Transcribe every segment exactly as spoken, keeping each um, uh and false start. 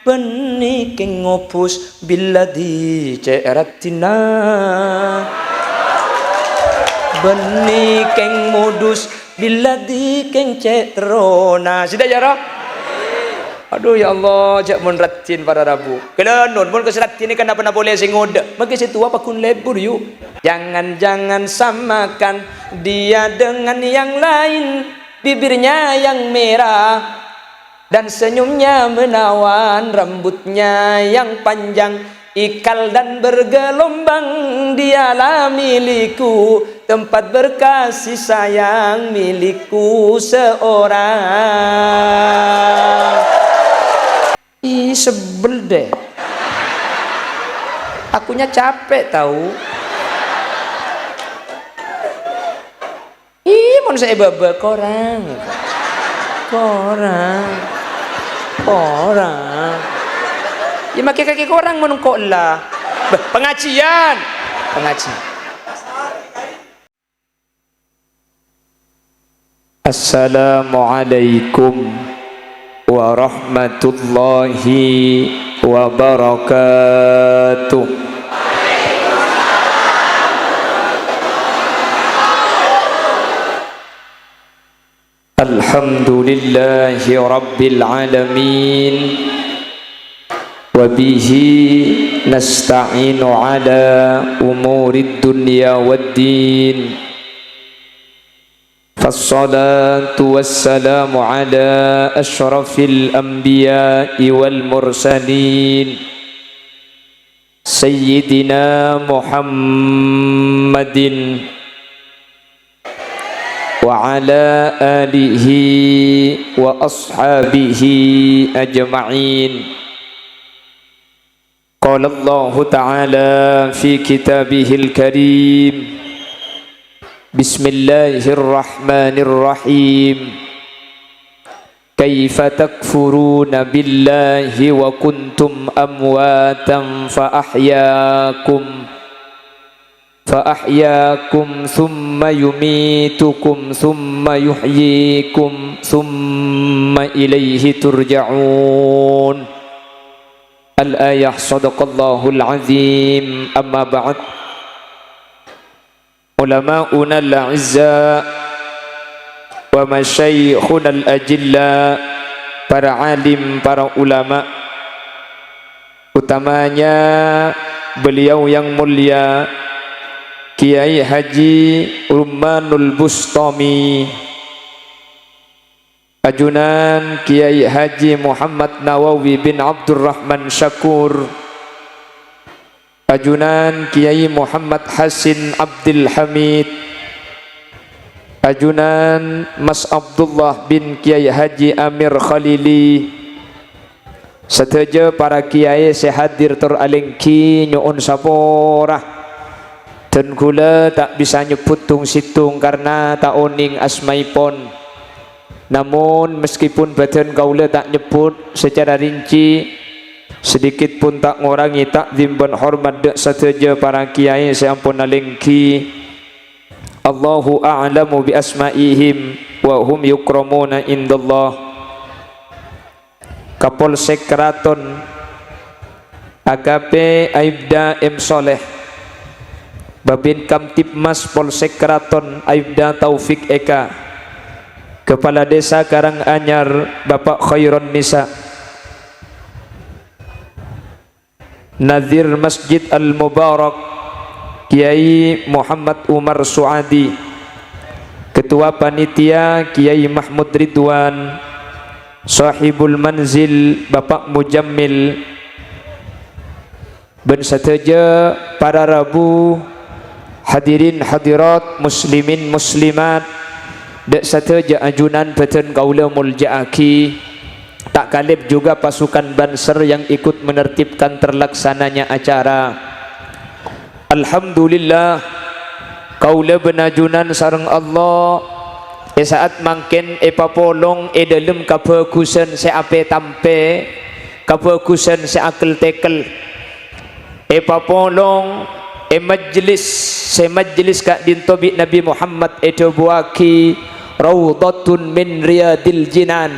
Bânnè kèng ngobus bilâ dhi cè' raddhinna. Bânnè kèng modus bilâ dhi kèng cè' terrona. Sida, ya, Ra? Adu, ya Allah, jhâ' mon raddhin para rabu. Ghellâ' non, mon kèng raddhin kan napa-napa polè sè ngodâ. Mangkè sè towa pagghun lebur, yu. Jangan-jangan samakan dia dengan yang lain, bibirnya yang merah dan senyumnya menawan, rambutnya yang panjang, ikal dan bergelombang, dialah milikku, tempat berkasih sayang milikku seorang. Ih, sebel deh. Akunya capek tahu. Ih, mon sè èbâbâ korang. Korang. Korang. Ya, makè kakè korang mon engko' la. Bâh, pengajian. Pengajian. Assalamualaikum warahmatullahi wabarakatuh. Alhamdulillahi rabbil alamin. Wa bihi nasta'inu ala umurid dunya wad din. Fassalatu wassalamu ala asyrafil anbiya'i wal mursalin, Sayyidina Muhammadin wa ala alihi wa ashabihi ajma'in. Qala Allahu ta'ala fi kitabihil karim, Bismillahirrahmanirrahim. Kaifa takfuruna billahi wa kuntum amwatan fa ahyakum, fa ahyakum thumma yumitukum thumma yuhyikum thumma ilaihi turja'un. Al-ayah, sadaqallahul azim. Amma ba'd. Ulama'unal a'izza wa masyayikhunal ajilla, para alim, para ulama, utamanya beliau yang mulia Kiai Haji Rummanul Bustami, ajunan Kiai Haji Muhammad Nawawi bin Abdurrahman Syakur, ajunan Kiai Muhammad Hasin Abdul Hamid, ajunan Mas Abdullah bin Kiai Haji Amir Khalili, sadhâjâ para kiai sè hadir tor alèngghi nyo'on sapora. Dân kaulâ ta' bisa nyebbhut tong-settong karna ta' onèng asmaèpon. Namon, meskipun bâdân kaulâ ta' nyebbhut sacara rinci, sedikit pun ta' ngorangè ta'zim bân hormat dâ' sadhâjâ para kiai sè ampon alèngghi. Allahu a'lamu bi asma'ihim wa hum yukramuna indallah. Kapolsek Keraton, A K P Aibda M Soleh, Babin Kamtibmas Polsek Keraton Aibda Taufik Eka, Kepala Desa Karanganyar Bapak Khairon Nisa, Nadzir Masjid Al Mubarak Kiai Muhammad Umar Suadi, Ketua Panitia Kiai Mahmud Ridwan, Sahibul Manzil Bapak Mujammil, bân sadhâjâ para rabu, hadirin hadirat, muslimin muslimat, dâ' sadhâjâ ajunan bâdân kaulâ molja'aghi, ta' kalèp juga pasukan Banser yang ikut menertibkan terlaksananya acara. Alhamdulillah, kaulâ bân ajunan sareng Allah è sa'at mangkèn èpapolong è dâlem kabhâghusân sè apè-tampè, kabhâghusân sè akel-tèkel. Èpapolong è majlis sè majlis ka'dinto bi' Nabi Muhammad èdhâbuwâghi, "Raudhatun min Riyadil Jinan."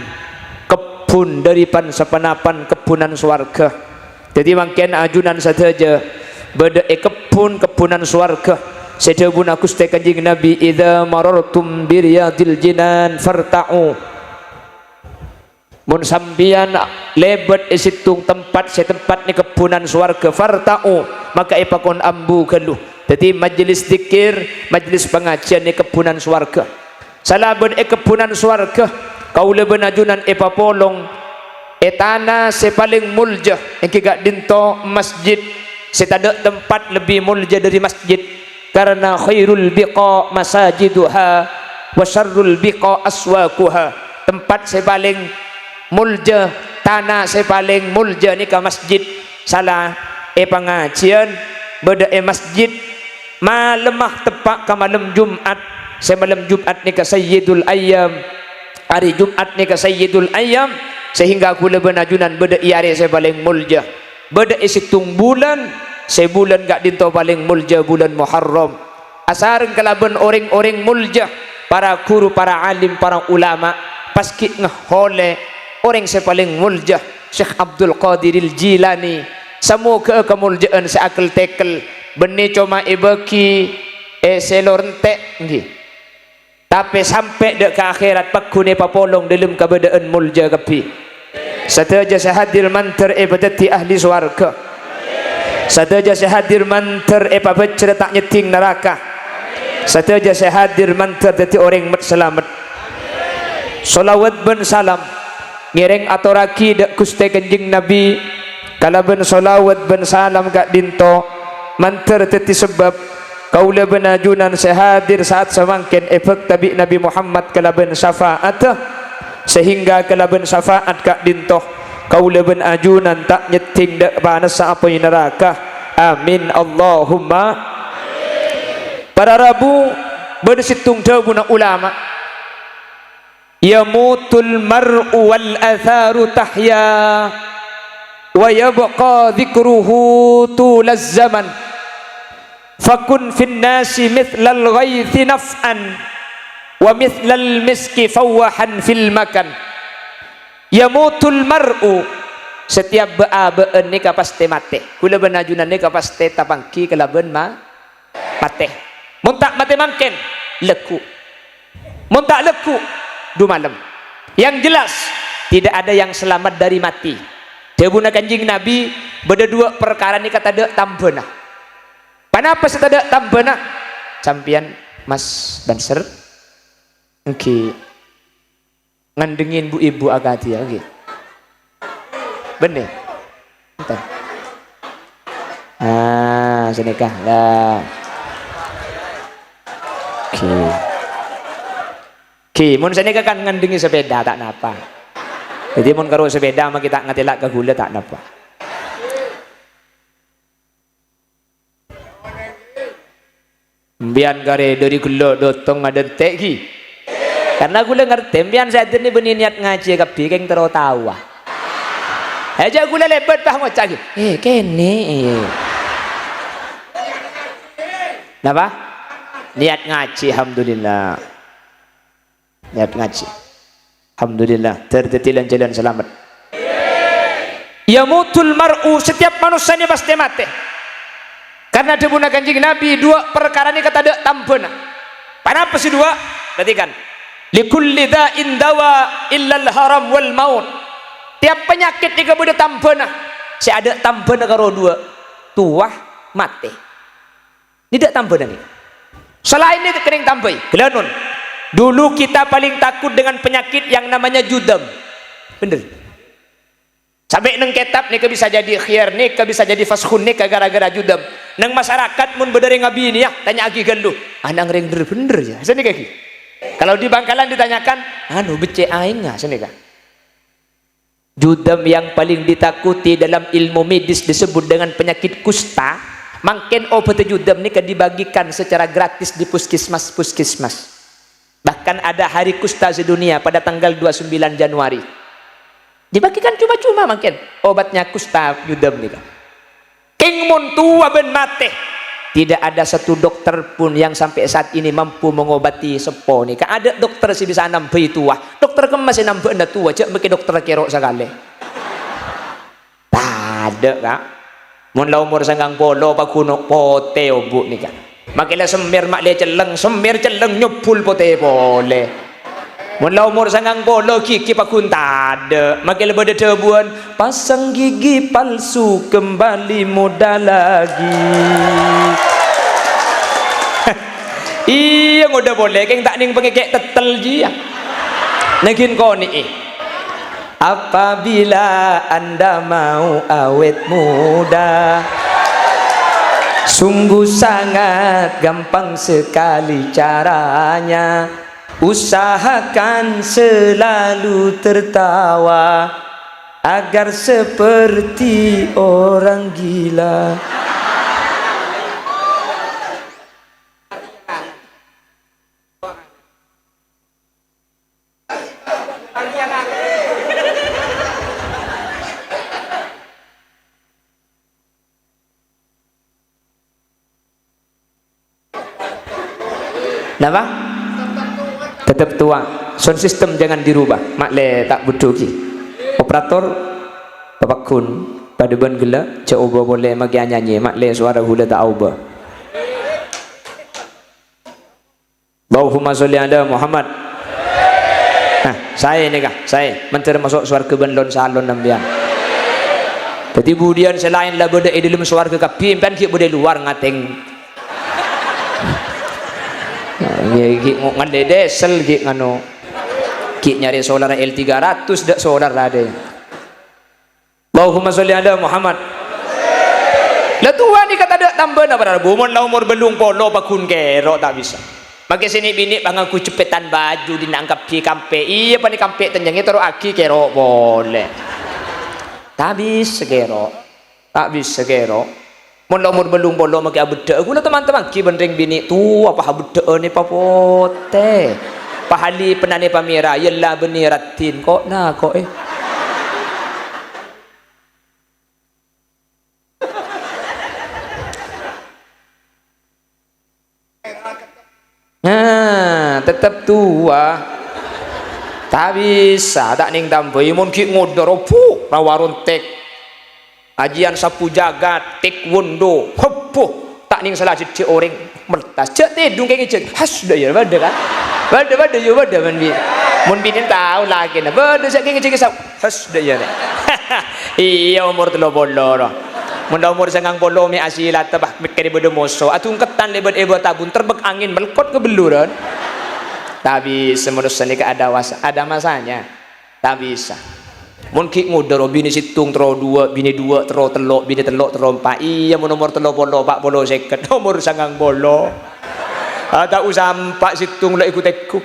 Kep- kebbhun dhâri pan-saponapan kebbhunan sowarghâ. Dhâddhi mangkèn ajunan sadhâjâ bâdâ è kebbhun-kebbhunan sowarghâ sè dhâbuna Ghustè Kanjeng Nabi, "Idza marartum bi riyadil jinan farta'u." Mon sampèyan lèbât è sèttong tempat sè tempatna kebbhunan sowarghâ, farta'u, maka èpakon ambu ghâllu. Dhâddhi, majelis dzikir, majelis pangajiyân è kebbhunan sowarghâ. Salabân è kebbhunan sowarghâ, kaulâ bân ajunan èpapolong è tana sè palèng molja, èngghi ka'dinto masjid sè tadâ' tempat lebbi molja dhâri masjid. Karna khairul biqa' masajiduha wa syarrul biqa' aswaquha. Tempat sè palèng molja, tana sè palèng molja nèka masjid. Sala è pangajiyân bâdâ è masjid, malemma teppa' ka malem Jum'at. Sè malem Jum'at nèka sayyidul ayyam. Arè Jum'at nèka sayyidul ayyam, sehingga kaulâ bân ajunan bâdâ è arè sè palèng molja. Bâdâ è sèttong bulân, sè bulân ka'dinto palèng molja, bulân Muharram. Asareng kalabân orèng-orèng molja, para ghuru, para alim, para ulama, pas ghi' ngaollè orèng sè palèng molja, Syekh Abdul Qadiril Jilani. Samoghâ kamolja'an sè akel-tekel bânnè coma èbâghi è sè lo rèntè', èngghi. Tapè sampè' dâ' ka akhèrat pagghun èpapolong dâlem kabâdâ'ân molja kabbhi. Sadhâjâ sè hadir mandhâr èpadhâddhi ahli sowarghâ. Sadhâjâ sè hadir mandhâr èpabhâjjhrâ ta' nyeddhing naraka. Sadhâjâ sè hadir mandhâr dhâddhi orèng met-salamet. Shalawat bân salam ngèrèng atorraghi dâ' Ghustè Kanjeng Nabi, kalabân shalawat bân salam ka'dinto mandhâr dhâddhi sabâb kaulâ bân ajunan sè hadir sa'at samangkèn èbhâkta bi' Nabi Muhammad kalabân syafa'atta, sehingga kalabân syafa'at ka'dinto kaulâ bân ajunan ta' nyeddhing dâ' panassa apoy naraka. Amin, Allahumma. Para rabu, bâdâ sèttong dhâbuna ulama, "Yamutul mar'u wal atharu tahya, wa yabqa dzikruhu tulaz zaman. Fakun fin nasi mithlal ghaitsi naf'an, wa mithlal miski fawwahan fil makan." "Yamutul mar'u," setiap bâ'-abâ'ân nèka pastè matè. Kaulâ bân ajunan nèka pastè tapangghi kalabân ma-, matè. Mon ta' matè mangkèn, lagghu'. Mon ta' lagghu', dumalem. Yang jelas, tidak ada yang selamat dari mati. Dhâbuna Kanjeng Nabi, bâdâ duwâ' parkara nèka tadâ' tambhâna. Ponapa sè tadâ' tambhâna? Sampèyan, Mas Banser, èngghi ngandhengngin bu-ibu akadhi, ya, èngghi. Bânnè? Enten. Ah, sanèka. Lah. Oke. Oke, mon sanèka kan ngandhengngè sepeda, ta' napa. Dhâddhi, mon karo sepeda, ma' ghi' ta' ngatèla' ka kaulâ, ta' napa. Sampèyan karè dhâri ghellâ' dâteng adântè', ghi. Karna kaulâ ngartè, sampèyan sadhâjâna bânnè niyat ngajhi kabbhi, kèng terro taowa. È, jhâ' kaulâ lèbât, bâh, ngoca', ghi. Eh, kènè', eh. Napa? Niyat ngajhi, alhamdulillah. Niyat ngajhi. Alhamdulillah, dhâr dhâddhi lan-jhâlân salamet. Yamutul mar'u, setiap manossa nèka pastè matè. Karna dhâbuna Kanjeng Nabi, duwâ' parkara nèka tadâ' tambhâna. Ponapa sè duwâ'? Perhatikan. "Likulli da'in dawa illal haram wal maut." Tiap panyakèt nèka bâdâ tambhâna. Sè adâ' tambhâna karo duwâ', towa, matè. Nèka tambhâna nèka. Salaèn nèka kennèng tambhâi, ghellânon. Dulu kita paling takut dengan penyakit yang namanya judam. Bhender. Sampè' neng kètab nèka bisa jadi khiyar, nèka bisa jadi faskhun, nèka gara-gara judam. Neng masyarakat mon bâdâ rèng abiniyâ, tanya'aghi ghâllu. "Ana' rèng bhender-bhender, ya?" Sanèka ghi. Kalau di Bangkalan ditanyakan, "Anu, beccè' aèngnga?" Sanèka. Judam yang paling ditakuti dalam ilmu medis disebut dengan penyakit kusta. Mangkèn obhâddhâ judam nèka dibagikan secara gratis di puskesmas-puskesmas. Bahkan ada hari kusta sedunia pada tanggal dua puluh sembilan Januari. Dibagikan cuma-cuma mangkèn obatnya kusta judam nèka. Kèng mon towa bân matè, Tidak ada satu dokter pun yang sampai saat ini mampu mengobati seppo nèka. Adâ' dokter sè bisa nambhâi towa. Dokter kemma sè nambhâ'âna towa, jhâ' makè dokter kèro' sakalè. Tadâ', Ka'. Mon la omor sangang polo, paghun potè obu' nèka. Makè la semmèr ma' lè celleng, semmèr celleng nyobbhul potè polè. Mon la omor sangang polo, ghighi paghun tadâ'. Makè la bâdâ dhâbuwân, "Pasang gigi palsu, kembali muda lagi." Iyâ, ngodâ polè, kèng ta' nèng pangèkè' tèttèl jiyâ. Nèng ghi' konè'è. Apabila Anda mau awet muda, sungguh sangat gampang sekali caranya. Usahakan selalu tertawa agar seperti orang gila. Napa? Tetep towa. Sound system jangan dirubah. Ma' lè ta' budhugi. Operator, papaghun, padâ bân ghellâ', jhâ' obâ polè makè anyanyè, ma' lè sowara ghulâ ta' aobâ. Allahumma sholli ala Muhammad. Nah, saè nèka, saè. Mandhâr maso' sowarghâ bân lon-salon sampèyan. Dhâddhi budiyân sè laèn la bâdâ è dâlem sowarghâ kabbhi, sampèyan ghi' bâdâ è lowar ngatèng. Nah, iyâ, ghi' ngo-, ngalè diesel, ghi' nganu. Ghi' nyarè solar L tiga ratus, dâ' solar adâ. Allahumma sholli ala Muhammad. La towa nèka tadâ' tambâna para rabu, mon la omor bâllung polo paghun kèro' ta' bisa. Makè sè nè'-binè' pangangghu jeppètan baju dinna' angkabbhi kampè'. Iyâ, panè kampè' tennyengngè terro'aghi kèro' polè. Ta' bisa kèro'. Ta' bisa kèro'. Mon la omor bâllung polo makè abheddhâ'â, ghulâ teman-teman ghi bân rèng binè' towa, pas abheddhâ'â nè papotè. Pas alipennanè pamèra, yella bânnè raddhin, ko'-, na-, ko'è. Nah, tetep towa. Ta' bisa, ta' nèng tambâi. Mon ghi' ngodâ robu, rawa rontek. Ajiyân sabu jagat, taekwondo, heboh. Ta' nèng sala jhâjhâ' orèng, meltas. Jhâ' tèdung kèng ngèjhâk. Has, dâ' iyâ, bâdâ, kan? Bâdâ, bâdâ, iyâ, bâdâ, mon bi-, mon binèn tao lakèna. Bâdâ sè kèng ngèjhâk, sab-, Has, dâ' iyâ, rè. Iyâ, omor tello polo, ro. Mon la omor sangang polo, mè' asilata, bah, mèkkèrè bâdâ moso. Adungketan lèbât è bâtabun, terbek angin, melkot ka belluran. Ta' bisa, manossa nèka ada was-, ada masanya. Ta' bisa. Mon ghi' ngodâ, ro, binè sèttong, terro duwâ', binè duwâ', terro tello', binè tello', terro empa'. Iyâ, mon omor tello polo, pa' polo, sèket. Omor sangang polo. Ah, ta' usa empa' sèttong la èghu-tèghu.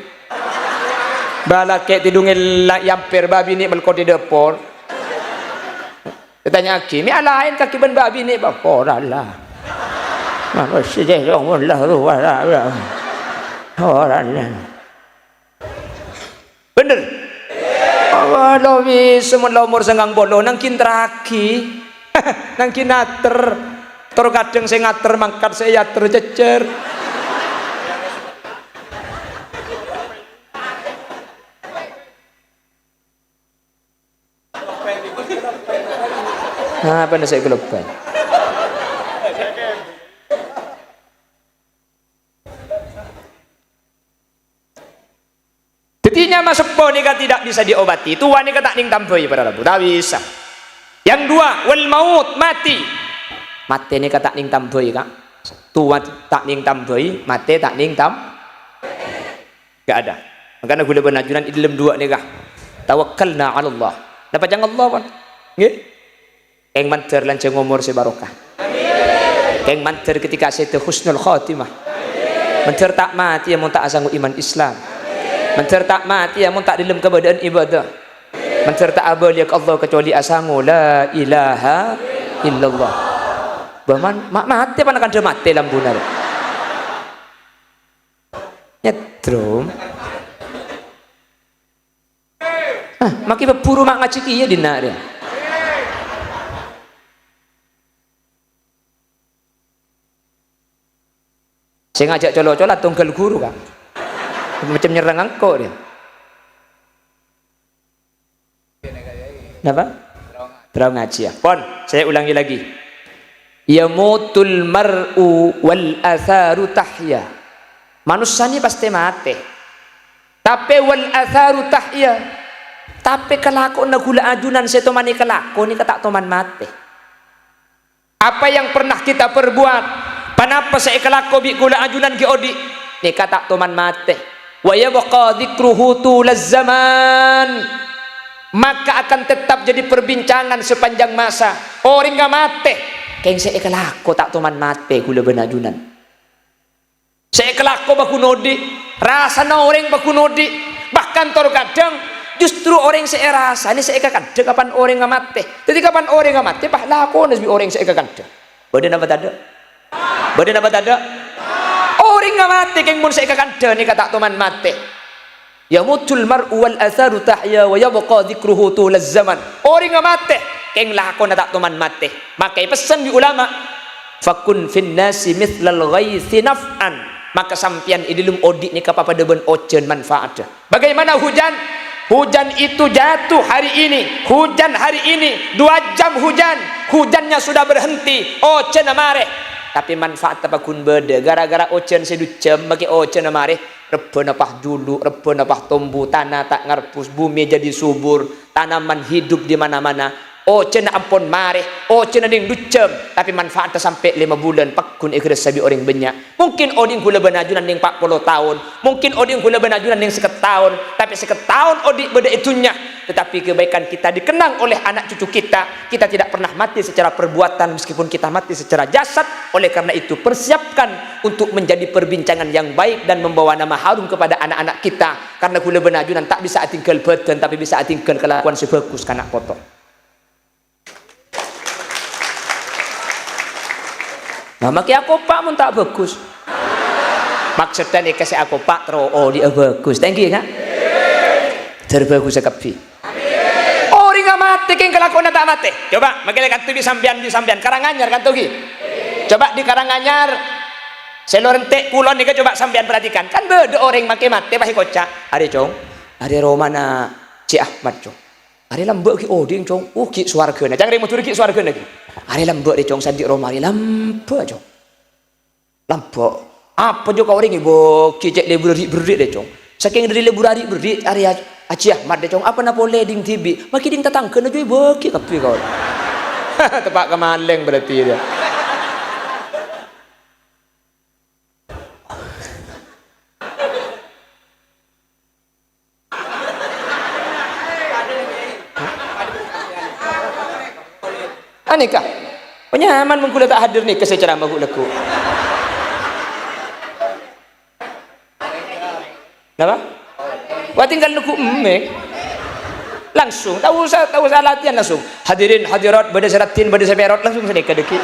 Bâ' lakè' tèdung è la-, è amper, bâ' binè' melkot è dâpor. Ètanya'aghi, "Mè' alaèn kakè bân bâ' binè', Bâ'?" "Ora, la." Manossa jâ' omor la, ora, la. Ora, la. Bhender? Apa lo bisa mon la omor sangang polo, nangghing terraghi. Nangghing ater. Tor kadhâng sè ngater mangkat, sè èater cècèr. Nah, apa sè global? Dhâddhi, nyama seppo nèka tidak bisa diobati. Towa nèka ta' nèng tambâi, para rabu. Ta' bisa. Yang dua, wal maut, mati. Matè nèka ta' nèng tambâi, Ka'. Towa ta' nèng tambâi, matè ta' nèng tam-, Gak ada. Mangkana ghulâ bân ajunan è dâlem duwâ' nèka. Tawakkalna 'alallah. Napa ca'na Allah, pon? Ngghi. Kèng mandhâr lanjhâng omor sè barokah. Kèng mandhâr ketika sèdhâ husnul khotimah. Mandhâr ta' matèya mon ta' asango iman Islam. Mandhâr ta' matèya mon ta' dâlem kabâdâ'ân ibadah. Mandhâr ta' abâliyâ ka Allah kecuali asango la ilaha illallah. Bâ' man, ma-, matè pana kandhâ matè lambuna, rè. Nyetrum. Ah, makè bhuru ma' ngajhi kèya dinna' rèya. Sè ngajhâk colo-colo tongghâl ghuru, Ka'. Macem nyerrang engko' dia. Napa? Terro ngajhi, ya. Pon, saya ulangi lagi. "Yamutul mar'u wal atharu tahya." Manossa nè pastè matè. Tapè wal atharu tahya. Tapè kalakowanna ghulâ ajunan sè toman èkalako nèka ta' toman matè. Apa yang pernah kita perbuat, ponapa sè èkalako bi' ghulâ ajunan ghi' odi', nèka ta' toman matè. "Wa yabqa dzikruhu tulaz zaman." Maka akan tetap jadi perbincangan sepanjang masa. Orèngnga matè, kèng sè èkalako ta' toman matè ghulâ bân ajunan. Sè èkalako paggun odi', rassana orèng paggun odi'. Bahkan tor kadhâng justru orèng sè èrassanè sè èkakandhâ kapan orèngnga matè. Dhâddhi kapan orèngnga matè, pas lakona bi' orèng sè èkakandhâ. Bâdâ napa tadâ'? Bâdâ napa tadâ'? Orèngnga matè kèng mon sè èkakandhâ nèka ta' toman matè. "Yamutul mar'u wal atharu tahya wa yabqa dzikruhu tulaz zaman." Orèngnga matè, kèng lakona ta' toman matè. Maka èpessen bi' ulama, "Fakun fin nasi mitslal ghaitsi naf'an." Maka sampèyan è dhâlem odi' nèka papadâ bân ojhân manfaadda. Bagaimana hujan? Hujan itu jatuh hari ini, hujan hari ini, dua jam hujan, hujannya sudah berhenti, ojhânna marè. Tapè manfaadda paggun bâdâ, gara-gara ojhân sè du jam, makè ojhânna marè. Rebbhâna pas julu', rebbhâna pas tombu, tana ta' ngarebbhus, bumi jadi subur, tanaman hidup di mana-mana. Ojhânna ampon marè, ojhânna nèng du jam, tapè manfaadda sampè' lèma bulân, paggun èghârassa bi' orèng bânnya'. Mungkin odi' ghulâ bân ajunan nèng empat puluh taon, mungkin odi' ghulâ bân ajunan nèng sèket taon, tapè sèket taon odi' bâdâ è dhunnya, tetapi kebaikan kita dikenang oleh anak cucu kita. Kita tidak pernah mati secara perbuatan, meskipun kita mati secara jasad. Oleh karena itu, persiapkan untuk menjadi perbincangan yang baik dan membawa nama harum kepada anak-anak kita. Karena ghulâ bân ajunan ta' bisa adhingghâl bhâdhân, tapè bisa adhingghâl kalakowan sè bhâghus ka na' poto. Nah, makè akopa' mon ta' bhâghus. Maksudda nèka sè akopa' terro odi'â bhâghus. Thank you, Ka'. Dhâr bhâghussa kabbhi. Orèngnga matè kèng kalakowanna ta' matè. Coba, makè lè kanto bi' sampèyan, bi' sampèyan. Karanganyar kanto ghi. Coba di Karanganyar, sè lo rèntè' kulon nèka coba sampèyan perhatikan. Kan bâdâ orèng makè matè pas èkoca', "Arè, Cong, arè romana Cè' Ahmad, Cong." Arè lambâ' ghi' odi'na, Cong. Uh, ghi' sowarghâna. Ca'na rèng Madhurâ ghi' sowarghâna, ghi'. Arè lambâ' rè, Cong, sè andi' roma arè lambâ', Cong. Lambâ'. Apa, Cong, ka orèng èbâghi cè' lebur ri'-berri' rè, Cong. Sakèng dhâri lebur ri'-berri', arè A-, Haji Ahmad rè, Cong. Apana polè ding dhibi'. Maghi ding tatangghâna jiyâ èbâghi kabbhi ka orèng. Teppa' ka malèng berarti, ya. Anèka, panyaman mon ghulâ ta' hadir nèka sè ceramah ghu-, lagghu'. Napa? Wah, tinggal nunggu emmè. Langsung, ta' osa, ta' osa latihan langsung. Hadirin, hadirat, bâdâ sè raddhin, bâdâ sè pèrot, langsung sanèka dhâggi'.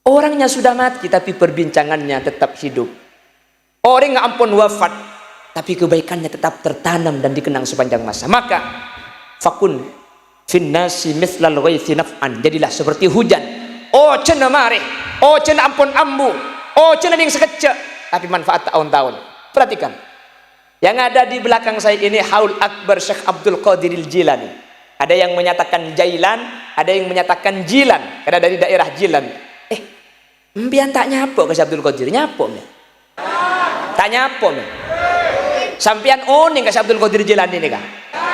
Orangnya sudah mati, tapi perbincangannya tetap hidup. Orèngnga ampon wafat, tapi kebaikannya tetap tertanam dan dikenang sepanjang masa. Maka, "Fakun fin nasi mitslal ghaitsi naf'an." Jadilah seperti hujan. Ojhânna marè, ojhânna ampon ambu, ojhânna nèng sakejjhâ', tapi manfaat taon-taon. Perhatikan. Yang ada di belakang saya ini Haul Akbar Syekh Abdul Qadiril Jilani. Ada yang menyatakan Jailan, ada yang menyatakan Jilan, karena dari daerah Jilan. Eh, empèyan ta' nyapo ka Syekh Abdul Qadir? Nyapo, mè? Ta' nyapo, mè? Sampèyan onèng ka Syekh Abdul Qadir Jilani nèka?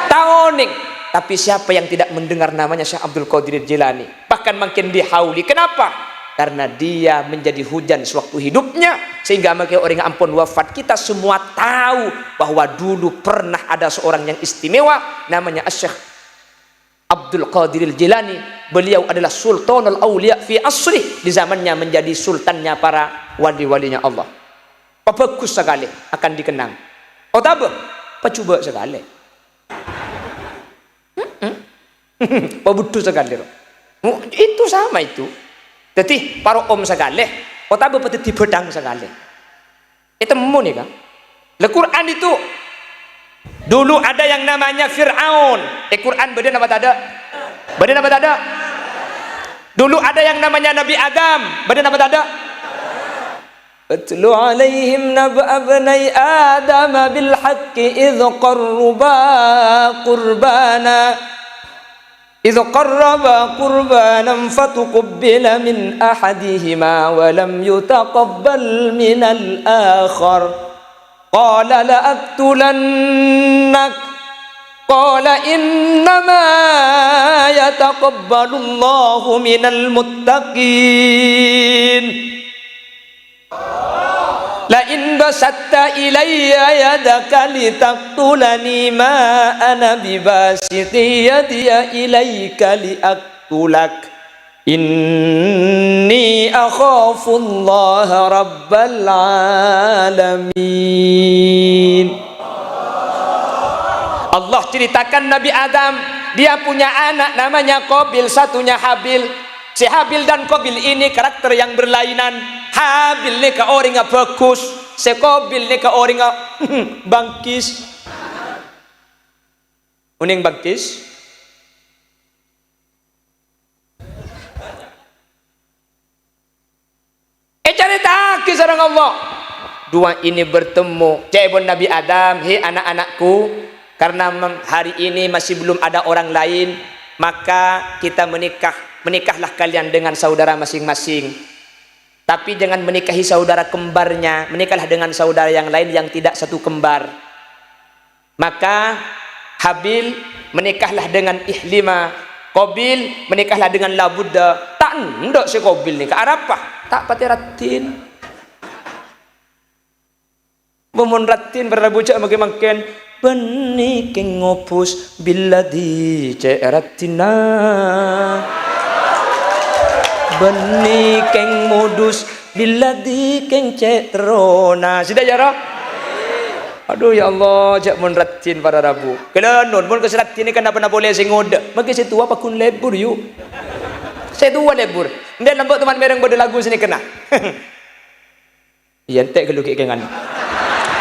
Ta' onèng. Tapi siapa yang tidak mendengar namanya Syekh Abdul Qadir Jilani? Bahkan makin dihauli. Kenapa? Karena dia menjadi hujan sewaktu hidupnya, sehingga makè orèng ampon wafat. Kita semua tahu bahwa dulu pernah ada seorang yang istimewa, namanya Syekh Abdul Qadiril Jilani. Beliau adalah Sultanul Auliya fi asrih, di zamannya menjadi sultannya para wali-walinya Allah. Pabhâghus sakalè akan dikenang. Otabâ, pajhubâ' sakalè. Mm-mm. Pabudhu sakalè, ro. Mu-, itu sama itu. Dhâddhi, paro'om sakalè, otabâ padhâddhi bhâthang sakalè. Ètemmo nèka. Lah, Quran itu dulu ada yang namanya Fir'aun. È Quran bâdâ napa tadâ'? Bâdâ napa tadâ'? Dulu ada yang namanya Nabi Adam. Bâdâ napa tadâ'? Atlu alaihim nab'a bnai Adam bil haqqi idh qarraba qurbana, idh qarraba qurbanan fatuqbila min ahadihima wa lam yutaqabbal minal akhar. Qala la aqtulannak. Qala innama yataqabbalullahu minal muttaqin. La in basatta ilayya yadaka litaqtulani ma ana bibasitin yadiya ilaika liaqtulak. Inni akhafullaha rabbal alamin. Allah ceritakan Nabi Adam, dia punya anak namanya Qabil, satunya Habil. Si Habil dan Qabil ini karakter yang berlainan. Habil nèka orèngnga bagus, si Qabil nèka orèngnga bangkis. Onèng bangkis? Ècarèta'aghi sareng Allah. Dua ini bertemu, ca'èpon Nabi Adam, "He anak-anakku, karena mem-, hari ini masih belum ada orang lain, maka kita menikah, menikahlah kalian dengan saudara masing-masing. Tapi jangan menikahi saudara kembarnya, menikahlah dengan saudara yang lain yang tidak satu kembar." Maka Habil menikahlah dengan Ihlima, Qabil menikahlah dengan Labudda. Ta' endâ' sè Qabil nèka. Arapa? Ta' patè raddhin. Mon raddhin para rabu jhâ' mangkèn-mangkèn. Bânnè kèng ngobus bilâ dhi cè' raddhinna. Bânnè kèng modus bilâ dhi kèng cè' terrona. Sida ya, Ro? Aduh, ya Allah, jhâ' mon raddhin para rabu. Kèlè non, mon kèng sè raddhin nèka napa-napa polè sè ngodâ. Mangkèn sè towa pagghun lebur, yu. Sè towa lebur. Endâ' lambâ' teman mèreng bâdâ lagu sè nèka, nah. Iyâ, entek ghâllu ghi' kèngan.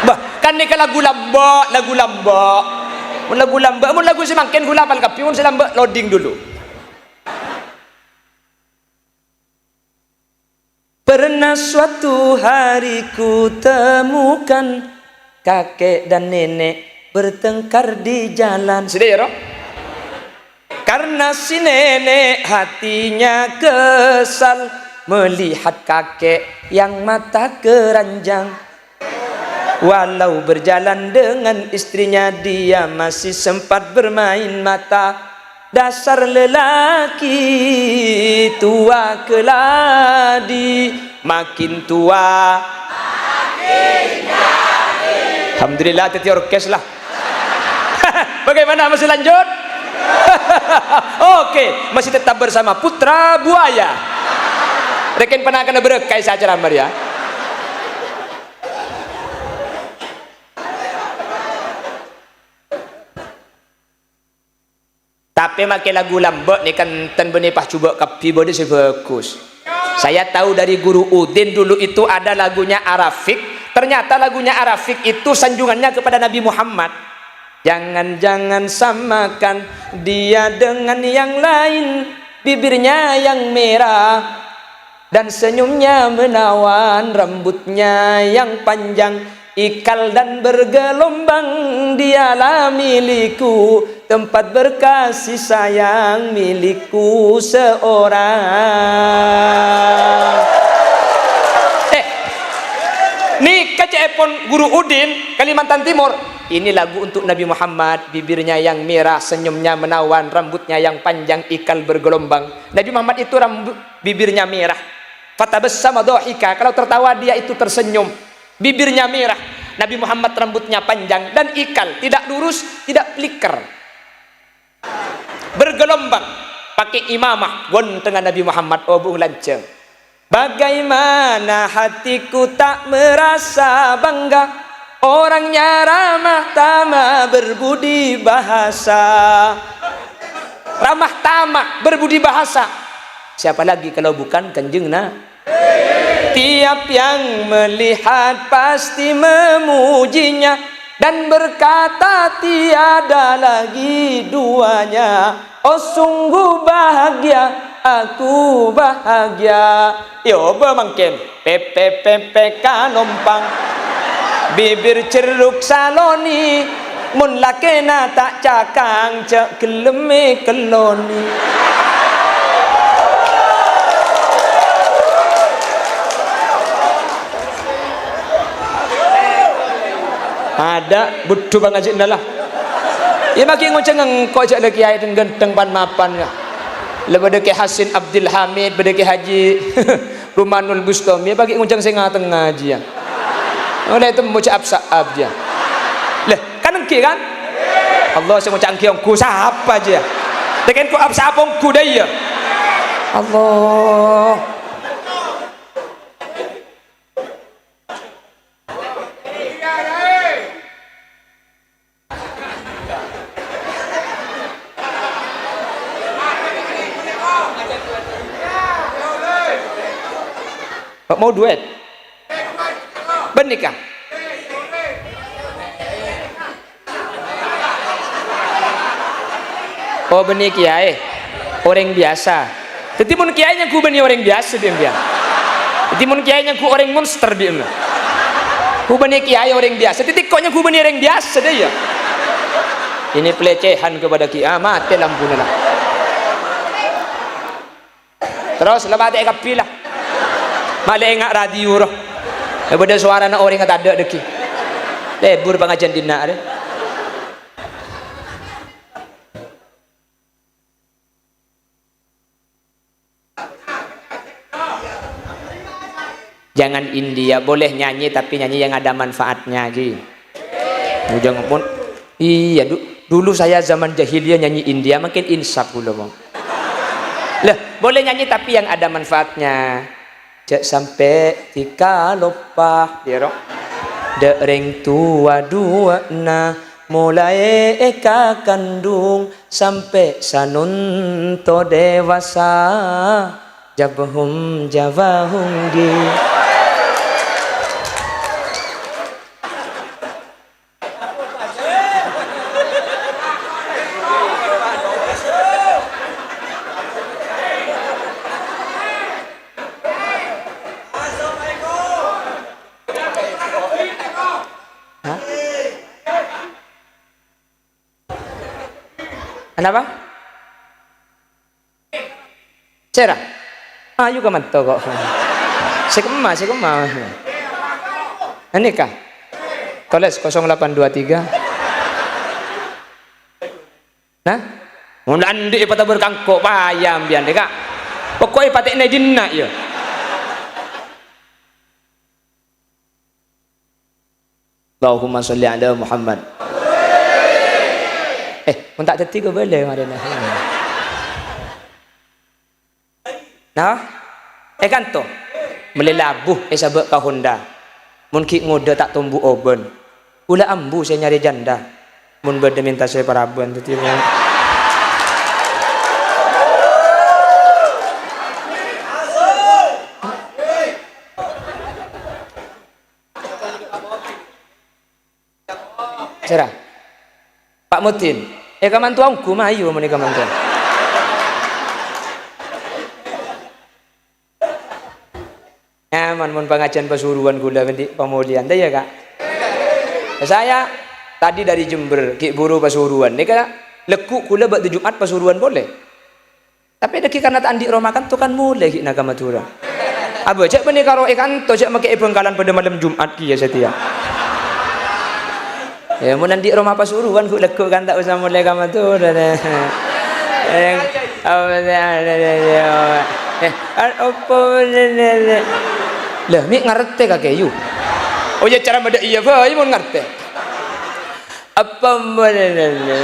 Bah, kan nèka lagu lambâ', lagu lambâ'. Mon lagu lambâ', mon lagu sè mangkèn ghulâ apal kabbhi, mon sè lambâ' loading dulu. Pernah suatu hari ku temukan kakek dan nenek bertengkar di jalan. Sida ya, Ro? Karena si nenek hatinya kesal melihat kakek yang mata keranjang. Walau berjalan dengan istrinya, dia masih sempat bermain mata. Dasar lelaki tua keladi, makin tua. Alhamdulillah, dhâddhi orkes lah. Bagaimana, masih lanjut? Oke, masih tetap bersama Putra Buaya. Rèkèn panèka bârâkah sè acara mèr ya. Tapè makè lagu lambâ' nèka enten bânnè pajhubâ' kabbhi bâdâ sè bhâghus. Saya tahu dari Guru Udin dulu itu ada lagunya Arafik. Ternyata lagunya Arafik itu sanjungannya kepada Nabi Muhammad. Jangan-jangan samakan dia dengan yang lain, bibirnya yang merah dan senyumnya menawan, rambutnya yang panjang, ikal dan bergelombang, dialah milikku, tempat berkasih sayang milikku seorang. Eh, nèka ca'èpon Guru Udin, Kalimantan Timur. Ini lagu untuk Nabi Muhammad, bibirnya yang merah, senyumnya menawan, rambutnya yang panjang, ikal bergelombang. Nabi Muhammad itu rambu-, bibirnya merah. Fatabassama dhahika, kalau tertawa dia itu tersenyum. Bibirnya merah. Nabi Muhammad rambutnya panjang dan ikal, tidak lurus, tidak flicker. Bergelombang, pakai imamah, ghântèngnga Nabi Muhammad, obu' lanjhâng. Bagaimana hatiku tak merasa bangga, orangnya ramah tamah berbudi bahasa. Ramah tamah, berbudi bahasa. Siapa lagi kalau bukan Kanjeng Na-, Tiap yang melihat pasti memujinya. Dan berkata tiada lagi duanya, "Oh, sungguh bahagia, aku bahagia." Yo, bâ mangkèn. Pepe, pepe, kalompang. Bibir cerruk saloni. Mon lakèna ta' cakang, jhâ' ghellem èkelloni. Adâ', budhu pangajina la. Iyâ, maghi ngocèng engko' jhâ' la kèyaè dhâng-ghânḍhâng pan-mapan, yâ. La bâḍâ Kè Hasin Abdul Hamid, bâḍâ Kè Haji Rumanul Bustami, maghi ngocèng sè nga-tengnga jiyâ. Ollè temmo jhâ' ap-sa'ap jiyâ. Lah, kan engghi, kan? Allah sè ngoca' engghi ongghu sapa jiyâ? Tekèn ko' ap-sa'ap ongghu ḍâ iyâ. Allah. Kok mau duet? Bânnè kah? Oh, bânnè kèyaè. Orèng biyasa. Dhâddhi, mon kèyaè nyangghu bânnè orèng biyasa, bi' empèyan. Dhâddhi, mon kèyaè nyangghu orèng monster, bi' empèyan. Ghubânnè kèyaè orèng biyasa. Dhâddhi, ko' nyangghu bânnè orèng biyasa, ḍâ iyâ. Ini pelecehan kepada ki-, ah, matè lampuna, la. Terros, la matè'è kabbhi, la. Ma' la enga' radio, ro. Yâ, bâḍâ sowarana orèng tadâ' ḍâggi'. Lebur pangajiyân ḍinna', rè. Jangan India, boleh nyanyi, tapi nyanyi yang ada manfaatnya, Ji. Bujang pun, iya, du-, dulu saya zaman jahiliyah nyanyi India, makin insaf dulu, Bang. Lah, boleh nyanyi, tapi yang ada manfaatnya. Jhâ' sampè' dhika loppa, iyâ, ro? Ḍâ' rèng towa ḍuwâ'na, molaè èkakandhung sampè' sanonto dewasa. Jabhum jabahum gi. Hah? Anapa? Sèra? Ayu kamanto kok. Sè kemma, sè kemma. Anèka. Toles kosong delapan dua tiga. Nah? Mon anḍi' èpatabâr kangko' paya empèyan, Ka'. Poko'è patè'na è ḍinna', yâ. Allahumma sholli ala Muhammad. Eh, mon ta' dhâddhi kobâlâ marèna. Nah, eh, kanto. Mellè labu, eh, sabâ' ka Honda. Mon ghi' ngodâ ta' tombu obân. Kaulâ ambu sè nyarè jhândhâ. Mon bâḍâ mènta sè parabân, dhâddhi, mon Sèra? Pak Mudin. Eh, kamanto ongghu, mayu mon è kamanto. Nyaman mon pangajiyân Pasuruan kaulâ anḍi' pamolèyan, ta' iyâ, Ka'? Saya tadi dari Jember, ghi' buru Pasuruan. Nèka lagghu' kaulâ bâkto Jumat Pasuruan polè. Tapè dhâggi' karna ta' anḍi' roma kanto kan molè ghi'na ka Madhurâ. Abâ' jhâ' bânnè karo è kanto, jhâ' makè è Bhângkalan paḍâ malem Jumat kèya satèya. Yâ, mon anḍi' roma Pasuruan, ghu'-, lagghu' kan ta' osa molè ka Madhurâ, nè. Eh, apa, nè, nè, nè, apa, nè, nè, nè. Lah, mè' ngartè kakè, yu. Oh, yâ, cara maḍâ iyâ bhâi mon ngartè. Apa, nè, nè, nè.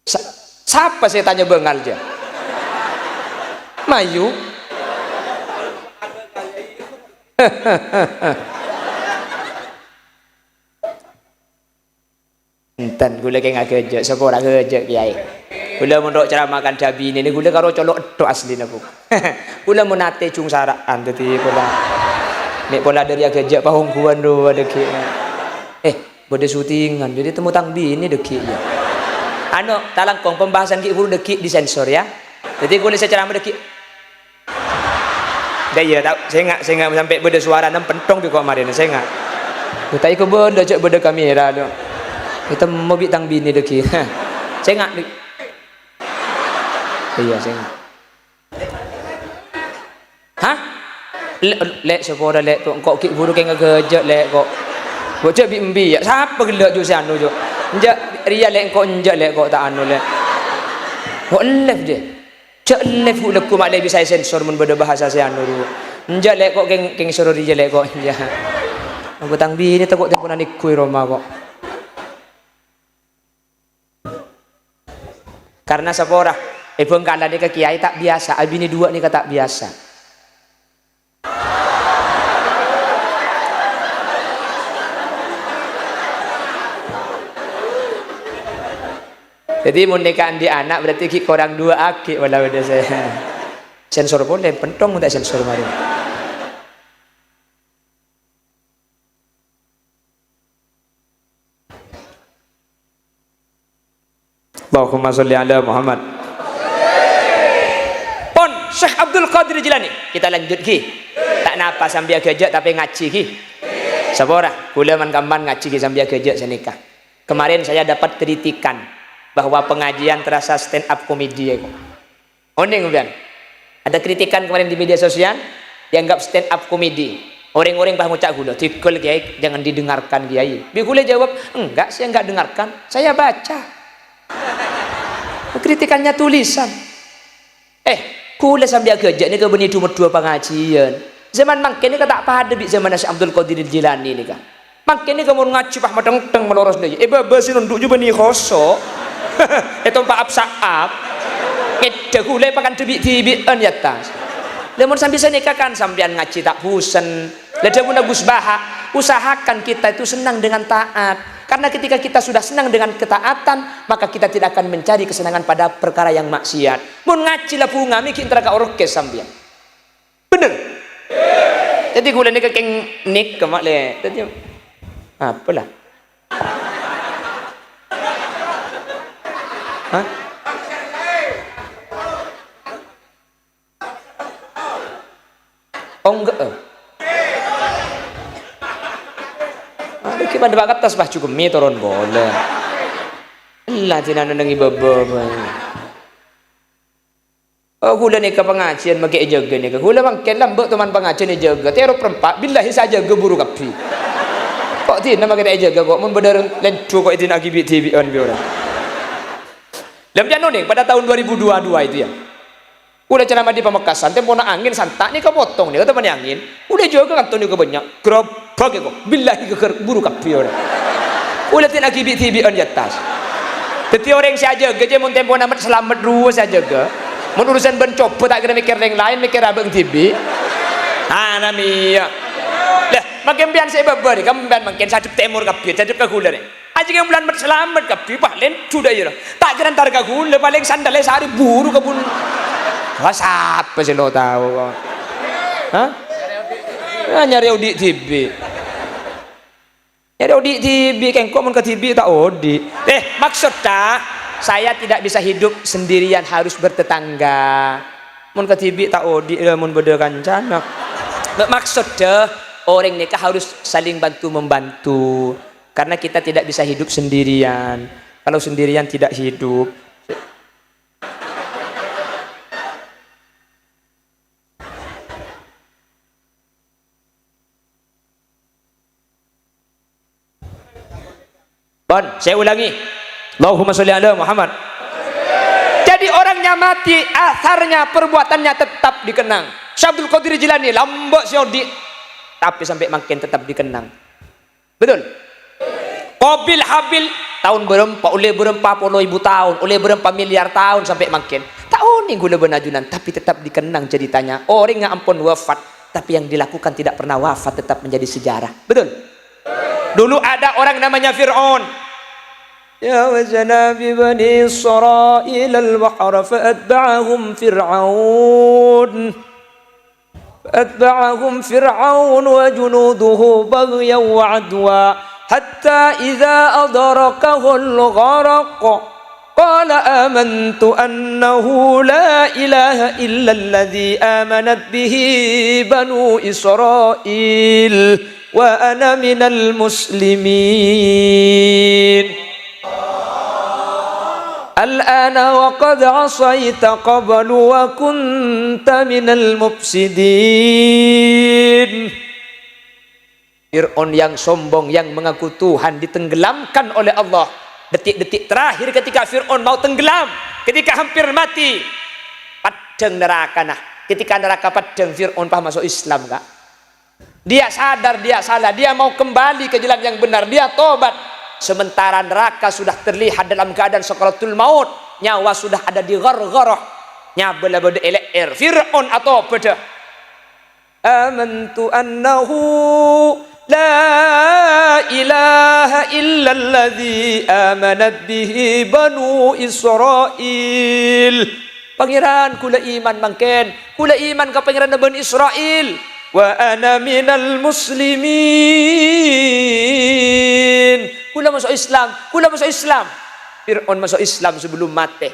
Sa-, sapa sè tanya bângal, jâ? Mayu. Enten, kaulâ kèng aghâjâ', sapa ora aghâjâ', Kèyaè. Kaulâ mon ro' ceramah kandhâ binèna, kaulâ karo colo' ètto' asllina, Bu. Kaulâ mon atè jhung sara'an, dhâddhi pola, mè' pola dhâri aghâjâ' pahongghuwân rowa dhâggi'. Eh, bâdâ syutingan, dhâddhi temmo tang binè dhâggi', ya. Anu, talangkong pembahasan ghi' bhuru dhâggi' disensor, ya. Dhâddhi kaulâ sè ceramah dhâggi'. Dâ' iyâ, ta-, sènga', sènga' sampè' bâdâ sowarana pentong bi' ko' marèna, sènga'. Dâ' ta' èkobândhâ jhâ' bâdâ kamera, dâ'. Ètemmo bi' tang binè dhâggi'. Sènga', bi'. Iyâ, sènga'. Hah? Lè', lè', sapora, lè', ko' engko' ghi' bhuru kèng aghâjâ', lè', ko'. Ko' jhâ' bi' embi', ya. Sapa ghellâ' jhâ' sè anu, jhâ'? Enjâ', rèya, lè', engko' enjâ', lè', ko' ta' anu, lè'. Ko' live, dâ'. Jhâ' live, Bu, lagghu' ma'lè bisa èsensor mon bâdâ bhâsa sè anu, dhu. Enjâ', lè', ko' kèng, kèng soro rèya, lè', ko'. Enjâ'. Engko' tang binè tako' tempo nèngghu è roma, ko'. Karna sapora, è Bhângkalan nèka kèyaè ta' biyasa, abinè duwâ' nèka ta' biyasa. Dhâddhi, mon nèka andi' ana', berarti ghi' korang duwâ' aghi', wala bâdâ sè sensor polè, pentong ta' sensor marè. Allahumma sholli ala Muhammad. Pon, Syekh Abdul Qadir Jilani. Kita lanjut, ghi. Ta' napa sambi aghâjâ', tapè ngajhi, ghi. Sapora, kaulâ man-kamman ngajhi, ghi, sambi aghâjâ' sanèka. Kemarin saya dapat kritikan bahwa pengajian terasa stand up comedy, ya, kok. Onèng, sampèyan? Ada kritikan kemarin di media sosial, dianggap stand up comedy. Orèng-orèng pas ngoca' kaulâ, "Dhigghâl, Kiai, jangan didengarkan, Kiai." Bi' kaulâ jawab, "Enggak, saya enggak dengarkan, saya baca." Kritikannya tulisan. Eh, kaulâ sambi aghâjâ' nèka bânnè du-medduwâ pangajiyân. Zaman mangkèn nèka ta' padâ bi' zamanna Syekh Abdul Qadir Jilani nèka. Mangkèn nèka mon ngajhi pas matengteng maloros dâjâ. È bâbâ sè nondhu' jubâ nèkhoso. Ètompa' ap-sa'ap. Ngèdhâ ghulâ èpakandhâ bi'-dhibi'ân è attas. Lha mon sambi sanèka kan sampèyan ngajhi ta' bhusen. Lha dhâbuna Gus Baha, usahakan kita itu senang dengan taat. Karena ketika kita sudah senang dengan ketaatan, maka kita tidak akan mencari kesenangan pada perkara yang maksiat. Mon ngajhi la bhunga, mè' ghi' entara ka orkes sampèyan. Bhender. Dhâddhi ghulâ nèka kèng nèka, Ma', lè. Dhâddhi apa la? Hah? Oh, enggak, eh. Aduh, gimana Pak Kertas, Pak, cukup mie turun bola. Lah, dinana nengi baba, Pak. Oh, ghulâ nèka pangajiyân makè èjâgâ nèka. Ghulâ mangkèn lambâ' toman pangajiyân èjâgâ. Terro perempat, billahi sè ajâgâ buru kabbhi. Kok dina makè ta' èjâgâ kok, mon bâdâ rèng lèndhu kok èdina'aghi bi'-dhibi'ân bi' orèng. Lah, sampèyan onèng pada tahun dua ribu dua dua itu ya. Ghulâ ceramah di Pamekasan, tempona angèn santa' nèka potong nèka, tempona angèn. Ghulâ èjâgâ kantos nèka bânnya'. Grobak èko. Billahi ghâghâr buru kabbhi orèng. Ghulâ dina'aghi bi'-dhibi'ân è attas. Dhâddhi orèng sè ajâgâ jâ mon tempona mèt salamet rowa sè ajâgâ. Mon urusan bân cobâ ta' kèra mèkkèr rèng laèn, mèkkèr abâ' dhibi'. Anamiya. Lah, makè sampèyan sè bâbâ rè, sampèyan mangkèn sadhep tèmor kabbhi, sadhep ka ghulâ rè. Ajâgâ bulân mèt salamet kabbhi, Pak, lèndhu dâ' iyâ. Ta' kèra entar ka ghulâ, palèng sandalè sarè buru ka bun-, wah, sapa sè lo tao kok? Hah? Ah, nyarè odi' dhibi'. Nyarè odi' dhibi', kèng kok mon ka dhibi' ta' odi'. Eh, maksudta, saya tidak bisa hidup sendirian, harus bertetangga. Mon ka dhibi' ta' odi', eh, mon bâdâ kancana. Maksudta, orèng nèka harus saling bantu-membantu. Karena kita tidak bisa hidup sendirian. Kalau sendirian tidak hidup. Pon, saya ulangi. Allahumma sholli ala Muhammad. Jadi orangnya mati, asarnya, perbuatannya tetap dikenang. Syekh Abdul Qadir Jilani, lambâ' sè odi', tapè sampè' mangkèn tetap dikenang. Betul? Qabil Habil, taon bârâmpa, ollè bârâmpa polo èbu taon, ollè bârâmpa milyar taon sampè' mangkèn. Ta' onèng ghulâ bân ajunan, tapè tetap dikenang ceritanya. Orèngnga ampon wafat, tapi yang dilakukan tidak pernah wafat, tetap menjadi sejarah. Betul? Dulu ada orang namanya Fir'aun. جاوزنا ببني إسرائيل البحر فأتبعهم فرعون، فأتبعهم فرعون وجنوده بغيا وعدوا، حتى إذا أدركه الغرق قال آمنت أنه لا إله إلا الذي آمنت به بنو إسرائيل وأنا من المسلمين. الآن وقد عصيت قبل وكنت من المفسدين. Fir'aun yang sombong, yang mengaku Tuhan, ditenggelamkan oleh Allah. Detik-detik terakhir ketika Fir'aun mau tenggelam, ketika hampir mati, paddhâng nerakana. Ketika neraka paddhâng, Fir'aun pas maso' Islam, Ka'. Dia sadar dia salah, dia mau kembali ke jalan yang benar, dia tobat. Sementara neraka sudah terlihat dalam keadaan sakaratul maut, nyawa sudah ada di ghargharah, nyabâ la bâdâ è lè'èr. Fir'aun atobâdhâ. آمنت أنه لا إله إلا الذي آمنت به بنو إسرائيل. Pangèran, kaulâ iman mangkèn. Kaulâ iman ka Pangèranna Bani Isra'il. وأنا من المسلمين. Kaulâ maso' Islam. Kaulâ maso' Islam. Fir'aun maso' Islam sebelum matè.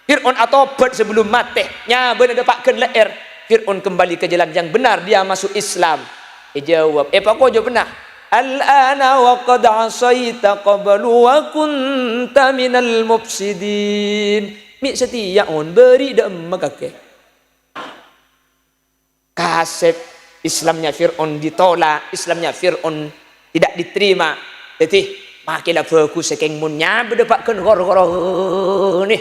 Fir'aun atobât sebelum matè, nyabâna dâpa' ghân lè'èr. Fir'aun kembali ke jalan yang benar, dia masuk Islam. Èjâwâb, èpakojhâ bhender. الآن وقد عصيت قبل وكنت من المفسدين. Mè' satèya, On, bâri' dâ' emma kakè. Kasèp, Islamnya Fir'aun ditolak, Islamnya Fir'aun tidak diterima. Dhâddhi, makè la bhâghus sè kèng mon nyabâ dâpa' ghân ghor-ghorone.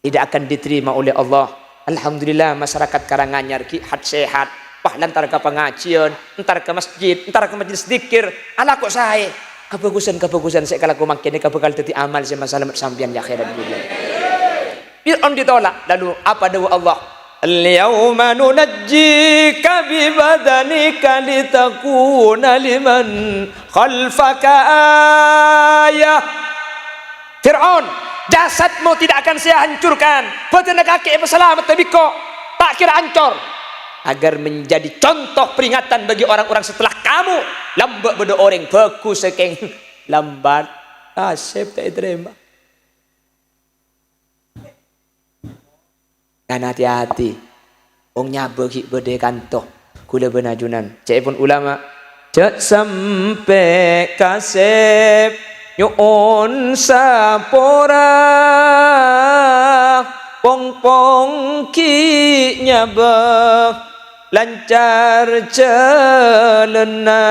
Tidak akan diterima oleh Allah. Alhamdulillah, masyarakat Karanganyar ghi' hat-sehat. Wah, la entar ka pangajiân, entar ka masjid, entar ka majelis dzikir. Alako saè. Kabhâghusân-kabhâghusân sè èkalako mangkèn nèka bhâkal dhâddhi amal sè masalamet sampèyan è akhèrat dhunnya. Fir'aun ditolak. Lalu apa dawuh Allah? اليوم ننجيك ببدنك لتكون لمن خلفك آية. Fir'aun, jasadmu tidak akan saya hancurkan. Bhâdhânna kakè èpasalametta bi' engko'. Ta' kèra ancor. Agar menjadi contoh peringatan bagi orang-orang setelah kamu. Lambâ' bâdâ orèng bhâghus sè kèng lambat. Nasib ta' ètarèma. Kan hati-hati. Wong nyabâ ghi' bâdâ è kanto. Kaulâ bân ajunan. Ca'èpon ulama. Jhâ' sampè' kasèp nyo'on sapora. Pong-pong ghi' nyabâ lancar jhâlânna.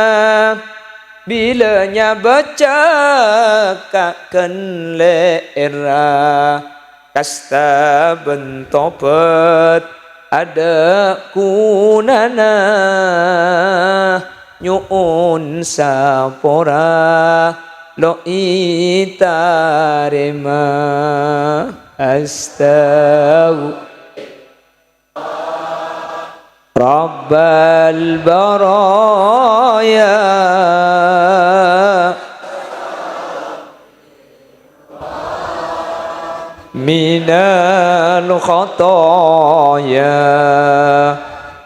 Bilâ nyabâ caka' ghân lè'èrra. Kasta bân tobât adâ' ghunana, nyo'on sapora lo' ètarèma. Astaghfirullah. Rabbal baraya minal khataya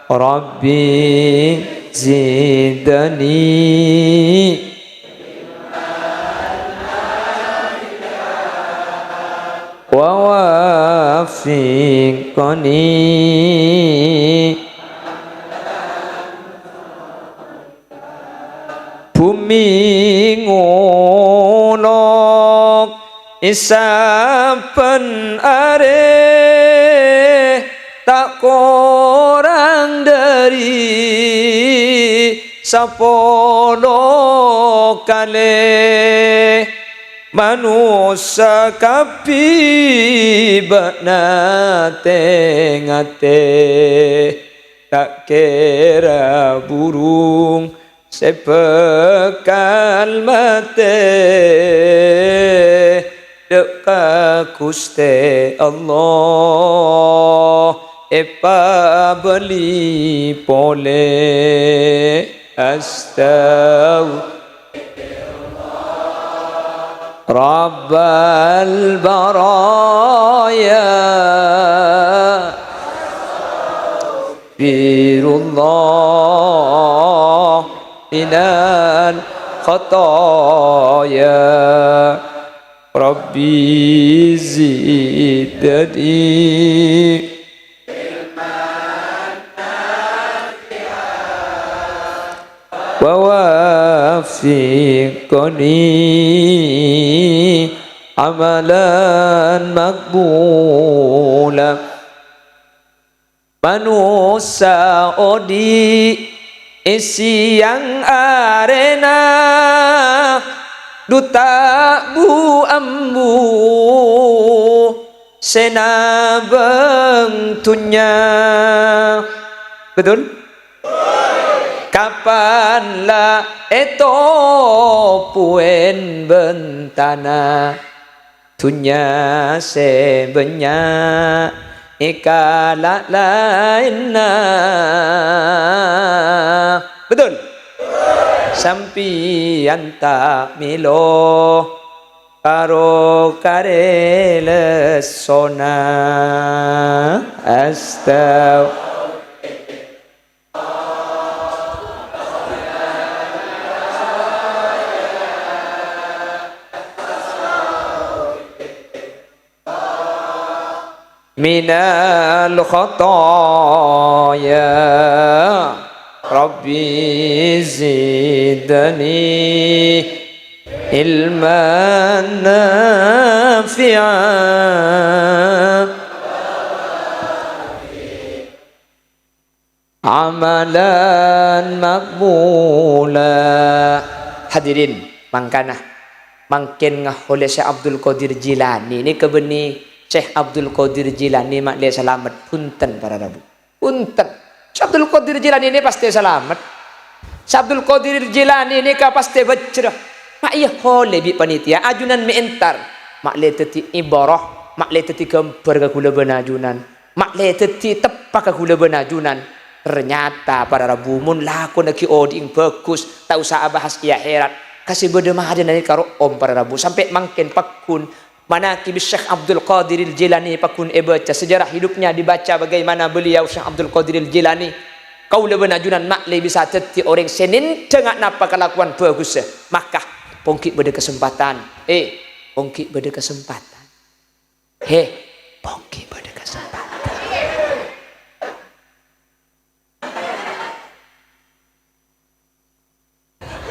Rabbi zidni wa waffiqni. Bhumè ngolok è sabbhân arè, ta' korang dhâri sapolo kalè. Manossa kabbhi bâ'na tè-ngatè, ta' kèra burung sè bhâkal matè. Dâ' ka Ghustè Allah èpabâli polè. Astaghfirullah. Rabbal baraya, astaghfirullah minal khataya. Rabbi zidni wa waffiqni amalan maqbula. Manossa odi' è sèyang arèna, dhu ta' bu-ambu sè nabâng dhunnya. Betul? Kapan la ètopoèn bântana dhunnya sè bânnya' è kala' laènna. Betul? Sampèyan ta' mèlo karo karè lessona. Astagfirullah. Minal khataya. Rabbi zidni ilman nafi'a. Amalan maqbula. Hadirin, mangkana mangkèn ngaholè Syekh Abdul Qadir Jilani nèka bânnè Syekh Abdul Qadir Jilani ma'lè salamet. Bhunten, para rabu. Bhunten. Syekh Abdul Qadir Jilani nèka pastè salamet. Syekh Abdul Qadir Jilani nèka pastè bhâjjhrâ. Ma' èyaholè bi' panitia, ajunan mè' entar. Ma'lè dhâddhi ibarah, ma'lè dhâddhi ghâmbhâr ka ghulâ bân ajunan. Ma'lè dhâddhi teppa' ka ghulâ bân ajunan. Ternyata, para rabu, mon lakona ghi' odi'na bhâghus, ta' osa abahas è akhèrat. Ka sè bâdâ marèna nèka ro'om, para rabu, sampè' mangkèn pagghun. Manaqib Syekh Abdul Qadiril Jilani pagghun èbâca, sejarah hidupnya dibaca bagaimana beliau Syekh Abdul Qadiril Jilani. Kaulâ bân ajunan ma'lè bisa dhâddhi orèng sè nèndhângnga napa kalakowan bhâghussâ. Maka, pong ghi' bâdâ kasempadhân. Eh, pong ghi' bâdâ kasempadhân. He, pong ghi' bâdâ kasempadhân.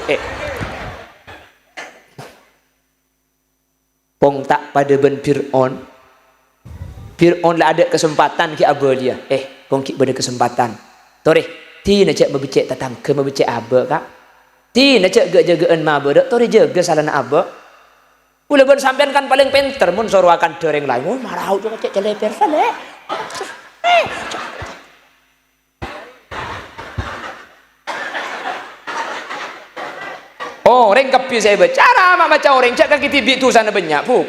Eh. Pong ta' padâ bân Fir'aun. Fir'aun la adâ' kasempadhân ghi' abâliyâ. Eh, pong ghi' bâdâ kasempadhân. Torè, dina jhâ' mabeccè' tatangghâ, mabeccè' abâ', Ka'. Dina jhâ' ghâ-jâgâ'ân mabârâ', torè jâgâ salana abâ'. Kaulâ bân sampèyan kan palèng pènter mon soro akandhâ orèng laèn. Oh, marao jhâ' cè' calèbèr salè. Orèng kabbhi sè èbâca, arapa maca orèng, jhâ' kakè dhibi' dhusana bânnya', Bu.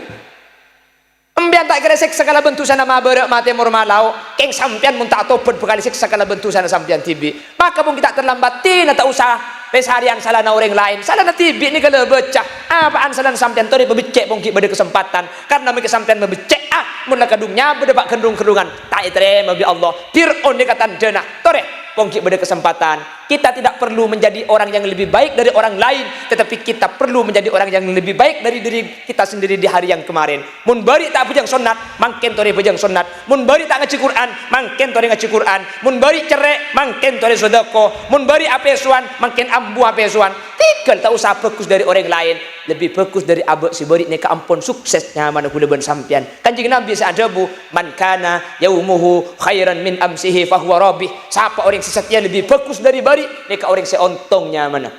Sampèyan ta' kèra èsèksa kalabân dhusana mabârâ' matè mor malao, kèng sampèyan mon ta' atobhât bhâkal èsèksa kalabân dhusana sampèyan dhibi'. Maka mon ghi' ta' tarlambat, dina ta' osa pèsarèyan salana orèng laèn, salana dhibi' nèka la bâca. Apa'an salana sampèyan torè mabeccè' pong ghi' bâdâ kasempadhân, karna mangkèn sampèyan mabeccè'a, mon la kadhung nyabâdâ pa' ghândhung-ghândhungan, ta' ètarèma bi' Allah. Fir'aun nèka tandhâna, torè, pong ghi' bâdâ kasempadhân. Kita tidak perlu menjadi orang yang lebih baik dari orang lain, tetapi kita perlu menjadi orang yang lebih baik dari diri kita sendiri di hari yang kemarin. Mon bâri' ta' abhâjâng sonnat, mangkèn torè bhâjâng sonnat. Mon bâri' ta' ngajhi Qur'an, mangkèn torè ngajhi Qur'an. Mon bâri' cerrè', mangkèn torè sodâko. Mon bâri' apèsowan, mangkèn ambu apèsowan. Tèghâl ta' osa bhâghus dâri orèng laèn. Lebbi bhâghus dâri abâ' sè bâri' nèka ampon sukses nyamana kaulâ bân sampèyan. Kanjeng Nabi sè adhâbu, "Man kana yaumuhu khairan min amsihi fahuwa rabih." Sapa orèng sè satèya lebbi bhâghus dâri bâri', nèka orèng sè ontong nyamana.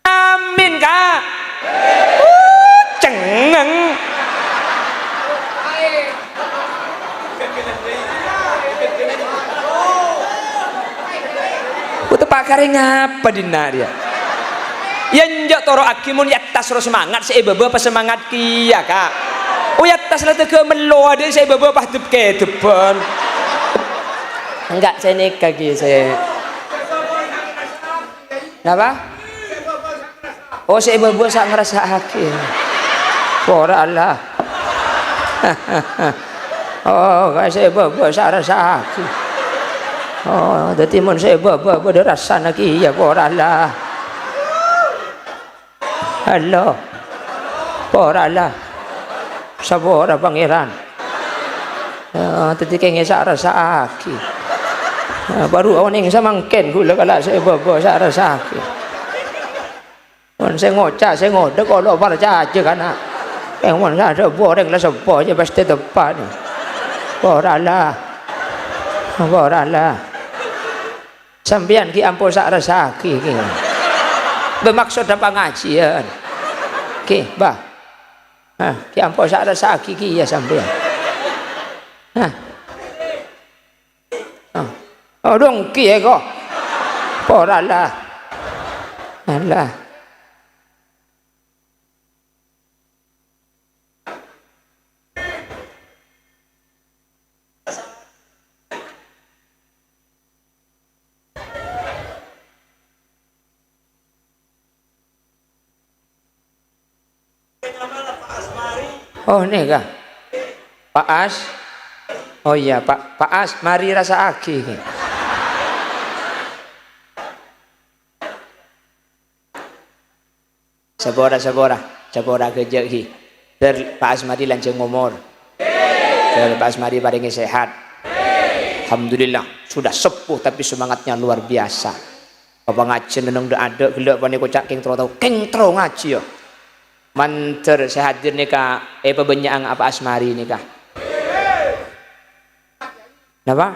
Amin, Ka'. Uh, cengeng. Ku teppa' karè ngapa dinna' rèya? Yâ, enjâ' toro'aghi mon è attas ro semangat, sè è bâbâ pas semangat kèya, Ka'. Oh, è attas la tegghâ mello, adâ' sè è bâbâ pas dep-kèdebbhân. Enggak, sè nèka ghi, sè. Napa? Oh, sè è bâbâ sa' ngrassa'aghi. Pora la. Oh, sè bâbâ sè arassaaghi. Oh, dhâddhi mon sè bâbâ bâdâ rassana kèya, pora la. Halo. Pora la. Sapora Pangèran. Oh, dhâddhi kèngèng sè arassaaghi. Nah, bhuru onèng samangkèn ghulâ kala sè bâbâ sè arassaaghi. Mon sè ngoca', sè ngodâ, kolo' parcajâ, kana'. Eh, mon sè adâ' orèng la seppo jâ pastè teppa', nè. Pora la. Pora la. Sampèyan ghi' ampo sè arassaaghi, ghi. Bâ, maksodda pangajiyân. Ghi, bâ. Hah, ghi' ampo sè arassaaghi kèya sampèyan. Hah. Oh. Oh, dong, kèya, ko. Pora la. Alah. Oh, nèka. Pak As. Oh iya, Pak, Pak As, mari rassaaghi. Sapora, sapora, sapora ghâjâ' ghi. Bhâr Pak Asmadi lanjhâng omor. Bhâr Pak Asmadi parèngè sehat. Alhamdulillah, sudah sepuh tapi semangatnya luar biasa. Papangajiyân neng dâ'-adâ' ghellâ' panèko ca' kèng terro tao, kèng terro ngajhi, yâ. Mandhâr sè hadir nèka èpabânnya'ang Pak Asmadi nèka. Napa?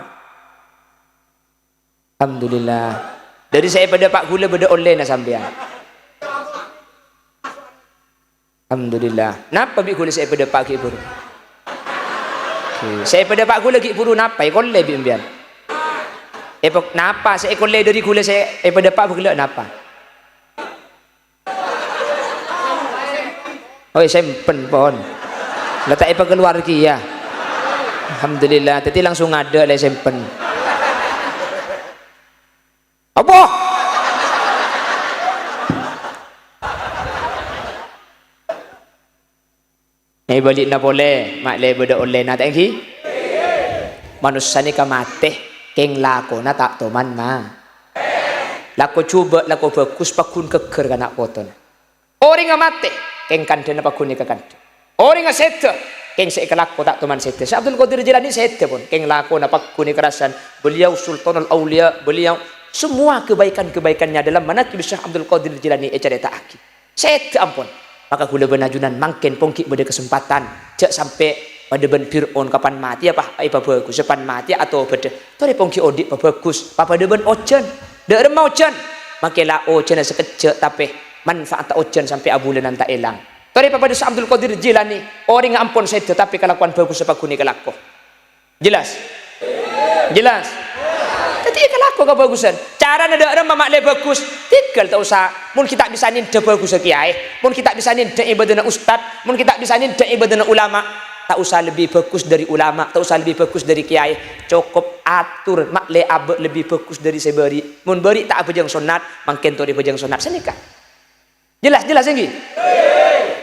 Alhamdulillah. Dhâri sè èpadâpa' ghulâ bâdâ ollèna sampèyan. Alhamdulillah. Napa bi' ghulâ sè èpadâpa' ghi' bhuru? Ghi-, sè èpadâpa' ghulâ ghi' bhuru napa èkollè bi' sampèyan? Èpo-, napa sè èkollè dhâri ghulâ sè èpadâpa' ghellâ' napa? Oi, sèmpen, pon. La ta' èpakalowar kèya. Alhamdulillah, dhâddhi langsung adâ' la sèmpen. Apa? È bâli'na polè, ma' lè bâdâ ollèna, ta' ènggi? Manossa nèka matè, kèng lakona ta' toman, ma. Lako jhubâ', lako bhâghus, pagghun ghâggâr kana' potona. Orèngnga matè, kèng kandhâna pagghun èkakandhâ. Orèngnga sèdhâ, kèng sè èkalako ta' toman sèdhâ. Syekh Abdul Qadir Jilani sèdhâ, pon, kèng lakona pagghun èkarassan. Beliau Sultanul Auliya, beliau semua kebaikan-kebaikannya dalam Manaqib Syekh Abdul Qadir Jilani ècarèta'aghi. Sèdhâ ampon. Maka ghulâ bân ajunan mangkèn pon ghi' bâdâ kasempadhân. Jhâ' sampè' padâ bân Fir'aun, kapan matèya pa-, èpabhâghus, kapan matèya atobâdhâ. Torè pon ghi' odi' pabhâghus, papadâ bân ojhân. Dâ' remma ojhân. Mangkèn la ojhânna sakejjhâ', tapè manfaatta ojhân sampè' abulânan ta' èlang. Torè papadâ Syekh Abdul Qadir Jilani, orèngnga ampon sèdhâ tapè kalakowan bhâghussa pagghun èkalako. Jelas? Jelas? Dhâddhi èkalako kabhâghusân. Carana dâ' remma ma' lè bhâghus, tèghâl ta' osa. Mon ghi' ta' bisa nèndhâ bhâghussa kèyaè, mon ghi' ta' bisa nèndhâ ibâdâna ustad, mon ghi' ta' bisa nèndhâ ibâdâna ulama, ta' osa lebbi bhâghus dâri ulama, ta' osa lebbi bhâghus dâri kèyaè. Cokop ator ma' lè abâ' lebbi bhâghus dâri sè bâri'. Mon bâri' ta' abhâjâng sonnat, mangkèn torè bhâjâng sonnat sanèka. Jelas, jelas, ènggi?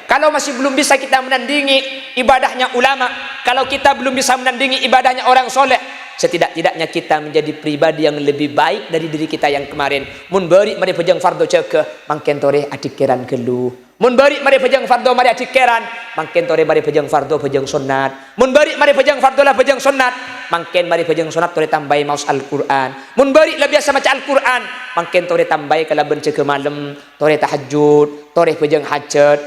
Kalau masih belum bisa kita menandingi ibadahnya ulama, kalau kita belum bisa menandingi ibadahnya orang soleh, setidak-tidaknya kita menjadi pribadi yang lebih baik dari diri kita yang kemarin. Mon bâri' marè bhâjâng fardhu jâgâ, mangkèn torè adhikèran ghâllu. Mon bâri' marè bhâjâng fardhu marè adhikèran, mangkèn torè marè bhâjâng fardhu bhâjâng sonnat. Mon bâri' marè bhâjâng fardhu la bhâjâng sonnat, mangkèn marè bhâjâng sonnat torè tambâi maos Al-Qur'an. Mon bâri' la biyasa maca Al-Qur'an, mangkèn torè tambâi kalabân jâgâ malem. Torè tahajjud, torè bhâjâng hajat,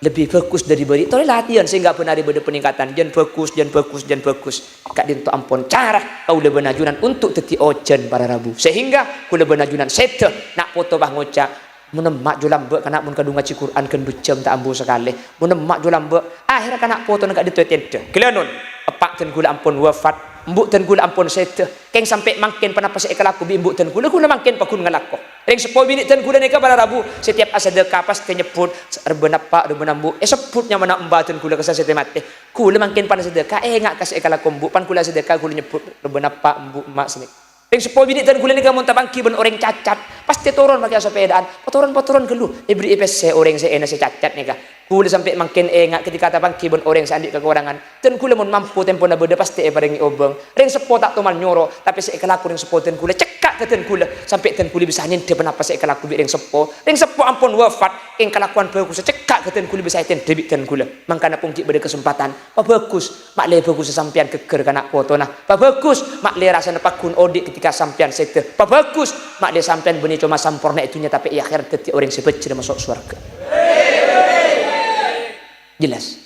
lebbi bhâghus dâri bâri'. Torè latèyan sehingga bân arè bâdâ paningkatan, jân bhâghus, jân bhâghus, jân bhâghus. Ka'dinto ampon cara kaulâ bân ajunan untuk dhâddhi ojhân para rabu. Sehingga kaulâ bân ajunan sèdhâ na' poto pas ngoca', "Mon emma' jâ lambâ' kana' mon kadhung ngajhi Qur'an ghân du jhâm ta' ambu sakalè. Mon emma' jâ lambâ'." Akhèrra kana' potona ka'dinto ètèndhâ. Ghellânon, eppa' dân kaulâ ampon wafat, embu' dân kaulâ ampon sèdhâ. Kèng sampè' mangkèn ponapa sè èkalako bi' embu' dân kaulâ, kaulâ mangkèn pagghun ngalako. Rèng seppo binè' dân kaulâ nèka para rabu, setiap asadhâka pastè nyebbhut, "Rebbhâna eppa', rebbhâna embu'." Èsebbhut nyamana emba dân kaulâ ka sasèttè matè. Kaulâ mangkèn pan asadhâka, enga' ka sè èkalako embu', pan kaulâ asadhâka kaulâ nyebbhut, "Rebbhâna eppa', embu', emma'," sanèka. Rèng seppo binè' dân kaulâ nèka mon tapangghi bân orèng cacat, pastè toron makè asapèdaan, patoron-patoron ghâllu, èberri'i pèssè orèng sè èna sè cacat nèka. Kaulâ sampè' mangkèn enga' ketika tapangghi bân orèng sè andi' kakorangan. Dân kaulâ mon mampu tempona bâdâ pastè èparèngè obâng. Rèng seppo ta' toman nyoro, tapè sè èkalakoè rèng seppo dân kaulâ cekka' ka dân kaulâ, sampè' dân kaulâ bisa nèndhâ ponapa sè èkalakoè bi' rèng seppo. Rèng seppo ampon wafat, kèng kalakowan bhâghussâ cekka' ka dân kaulâ bisa ètèndhâ bi' dân kaulâ. Mangkana pongghi bâdâ kasempadhân, pabhâghus, ma' lè bhâghussâ sampèyan ghâggâr ka na' potona. Pabhâghus, ma' lè rassana paggun odi' ketika sampèyan sèdhâ. Pabhâghus, ma' lè sampèyan bânnè coma samporna è dhunnya tapè è akhèrat dhâddhi orèng sè bhâjjhrâ maso' sowarghâ. Jelas?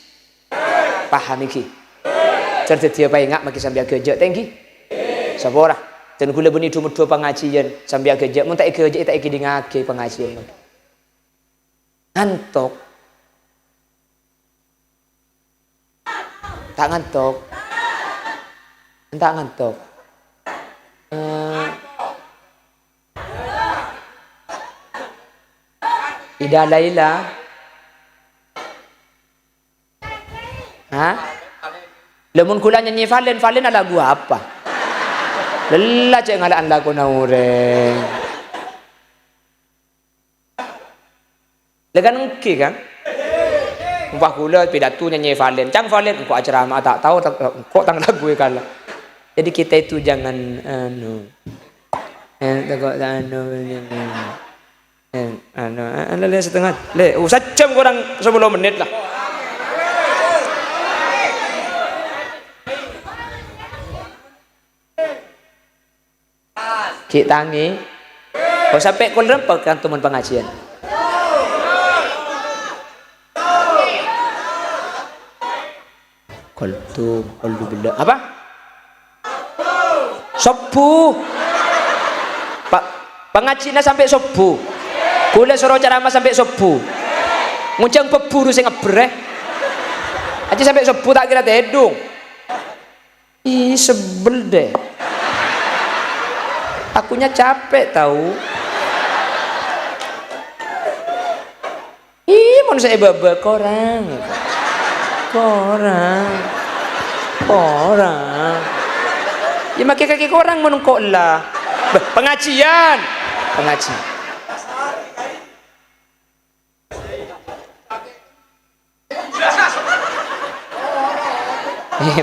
Paham ènggi? Jhâr dhâddhiyâ paènga' maghi sampè' aghâjâ' tèngghi. Sapora. Dân kaulâ bânnè dhu-meddhu pangajiyân sampè' aghâjâ'. Mon ta' èghâjâ'i, ta' èkèdingngaghi pangajiyân. Ngantok. Ta' ngantok. Ta' ngantok. Eh. Ida Laila. Hah? Lah, mon kaulâ nyanyi Valen, Valen alagu apa? Lella cè' ngala'an laguna orèng. Lah kan ènggi, kan? Umpama kaulâ pidato nyanyi Valen, "Cang Valen, engko' acerama ta' tao, ta-, engko' tang lagu è kala." Jadi kita itu jangan, anu, eh, tako' ta' anu, eh, anu, eh, lè, lè, setengah, lè, oh, sajjhâm korang sapolo mennit lah. Ghi' tangè. Kok sampè' kol rempa kanto mon pangajiyân? Kol tu, kol du bella. Apa? Sobbhu. Pa-, pangajiyânna sampè' sobbhu. Kaulâ soro ceramah sampè' sobbhu. Ngonjhâng bhâbhuru sè ngebbher, eh. Ajjhâ' sampè' sobbhu ta' kèra tèdung. Ih, sebel deh. Akunya capek, tahu. Ih, mon sè èbâbâ korang. Korang. Korang. Ya, makè kakè korang mon engko' la. Bâh, pangajiyân. Pangajiyân.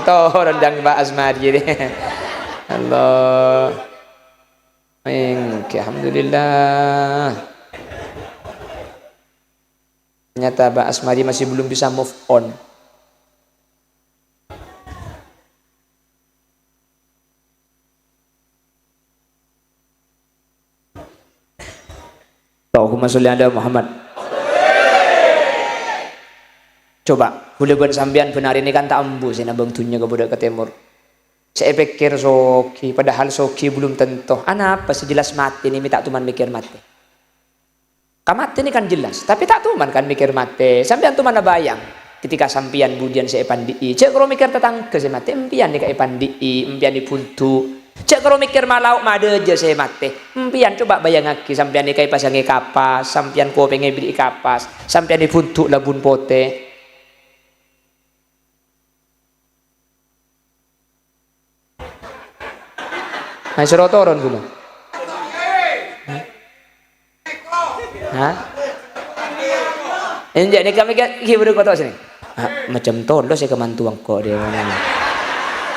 Toron jâng Pak Asmadi ini. Allah. Ènggi, alhamdulillah. Ternyata Pak Asmadi masih belum bisa move on. Allahumma sholli ala Muhammad. Coba, kaulâ bân sampèyan bân arèna kan ta' ambu sè nambhâng dhunnya ka budhâk ka tèmor. Sè èpèkkèr soghi, padahal soghi belum tentu. Anapa sè jelas matè nè mè' ta' toman mèkkèr matè. Ka matè nè kan jelas, tapè ta' toman kan mèkkèr matè. Sampèyan toman abayang, ketika sampèyan budiyân sè èpandi'i, jhâ' karo mèkkèr tatangghâ sè matè, empèyan nè ka èpandi'i, empèyan èbhundu'. Jhâ' karo mèkkèr malao' madâjâ sè matè. Empèyan coba bayangaghi, sampèyan nè ka èpasangè kapas, sampèyan kopèngnga èberri'i kapas, sampèyan èbhundu' labun potè. Nah, soro toron kaulâ. Hah? Enjâ' nèka mèkkèr, ghi' buru koto' sini. Ah, macem tolo sè kamantu engko' deh.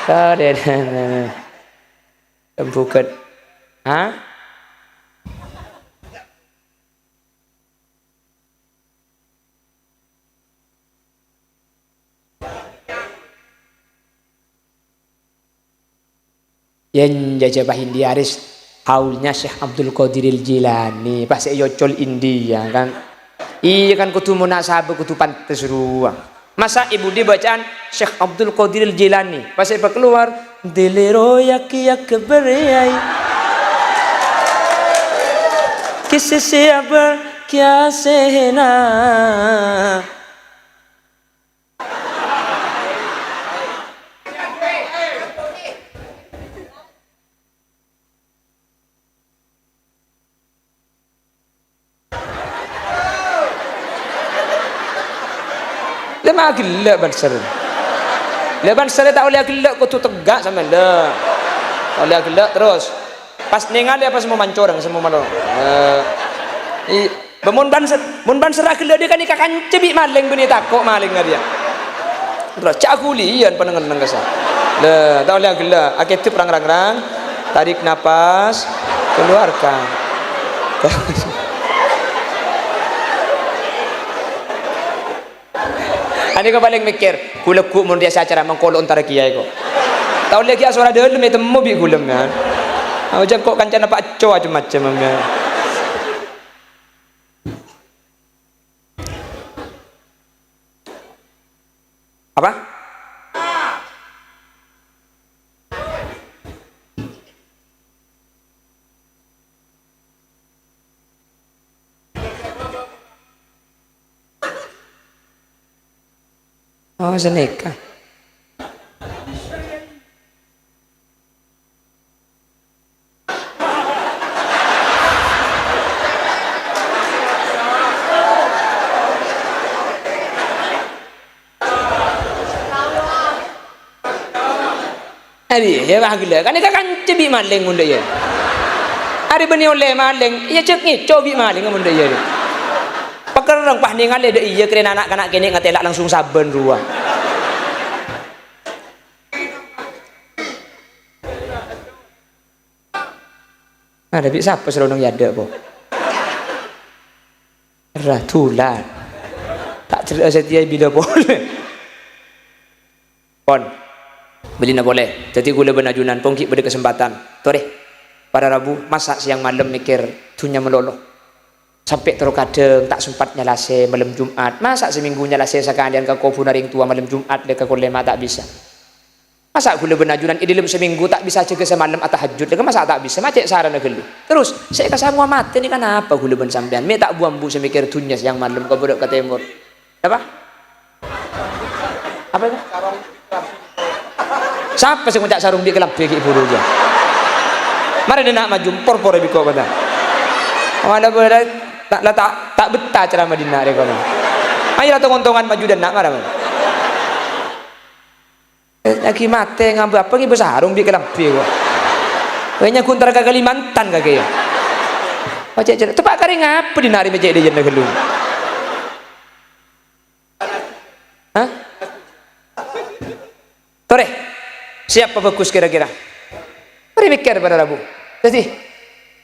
Ka deh. Tembuket. Hah? Yen jajaba Hindiaris, haulnya Syekh Abdul Qadiril Jilani, pas èyocol India, kan? Iyâ, kan, kodhu munasabah, kodhu pantes rowa. Masa' è budi bacaan Syekh Abdul Qadiril Jilani, pas èpakalowar, "Dili royaki ya keberiyai." Kisi siapa kiasena. Lè ma' aghellâ' banser. Lè banser ta' ollè aghellâ', kodhu tegghâ' sampèyan, lè. Ta' ollè aghellâ' terros. Pas nèngalè apa semmo mancoreng, semmo malo. Eh, i-, Bâ, mon bân ser-, mon bân serra ghellâ' dhi' ka'nèka kanca bi' malèng, bânnè tako' malèngnga rèya. Terros, jhâ' aghuliyân, pa neng-enneng kassa'. Lè, ta' ollè aghellâ', akèdhep rang-rangrang, tarik napas, keluarkan. Anèka palèng mèkkèr, ghulâ ghu' mon rèya sè acara mangkolo entara kèyaè ko'. Ta' ollè ghi' asora dâlem ètemmo bi' ghulâ, ya. Aja ko' kancana Pak Co macem-macem, ya. Apa? Oh, sanèka. Arè, ya, wah, ghellâ'. Kan èka kanca bi' malèng mon dâ' iyâ. Arè bânnè ollè malèng, iyâ jhâ' ngèco bi' malèng mon dâ' iyâ. Pakerreng pas nèngalè dâ' iyâ kèrèna na'-kana' kènè' ngatèla' langsung sabân rowa. Arè bi' sapa sè ronong è adâ', po? Ra dulan. Ta' jhellâ' satèya bilâ polè. Pon. Bâdina polè. Dhâddhi ghulâ bân ajunan pon ghi' bâdâ kasempatan. Torè. Para rabu, masa' sèyang malem mèkkèr dhunnya malolo. Sampè' terro kadhâng ta' sempat nyalasè malem Jum'at. Masa' samènggu nyalasè sakalèyan ka kobhurânna rèng towa malem Jum'at, lè ka kolè ma' ta' bisa. Masa' ghulâ bân ajunan è dâlem samènggu ta' bisa jâgâ samalem atahajjud, lè ka masa' ta' bisa, ma' cè' sarana ghâllu. Terros, sè èkasamowa matè nèka napa ghulâ bân sampèyan? Mè' ta' bu-ambu sè mèkkèr dhunnya sèyang malem ka bârâ' ka tèmor. Napa? Apa itu? Sapa sè ngoca' sarong bi' kalambhi ghi' buru jâ? Mara dâ' enna' maju, por-por bi' ko' kata. Mana boleh, ta', la ta', ta' bettah ceramah dâ' enna' rè kono. Ayo la tong-ontongan maju dâ' enna', mara, mara. Eh, lagi matè ngambâ apa ghi' bâ sarong bi' kalambhi ko'. Wè nyaghun entar ka Kalimantan kakè ya. Ojek cerek, tepa' karè ngapa dâ' enna' rè mè' cè' dâjâna ghâllu. Hah? Torè, siapa bagus kira-kira? Mari mèkkèr para rabu. Dhâddhi,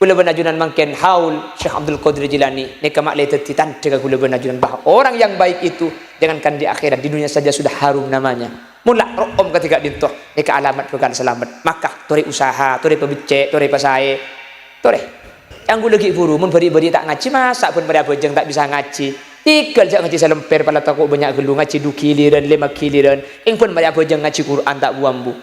ghulâ bân ajunan mangkèn haul Syekh Abdul Qadir Jilani nèka ma' lè dhâddhi tandhâ ka ghulâ bân ajunan bahwa orang yang baik itu jangankan di akhirat, di dunia saja sudah harum namanya. Mon la ro'om kadhi ka'dinto, nèka alamat bhâkal salamet. Maka torè usaha, torè pabeccè', torè pasaè. Torè. Kaangghuy la ghi' buru, mon bâri'-bâri' ta' ngajhi, masa' bân marè abhâjâng ta' bisa ngajhi? Tèghâl jhâ' ngajhi salemper, pala tako' bânnya' ghâllu, ngajhi du ghiliran, lèma ghiliran. Kèng bân marè abhâjâng ngajhi Qur'an ta' bu-ambu.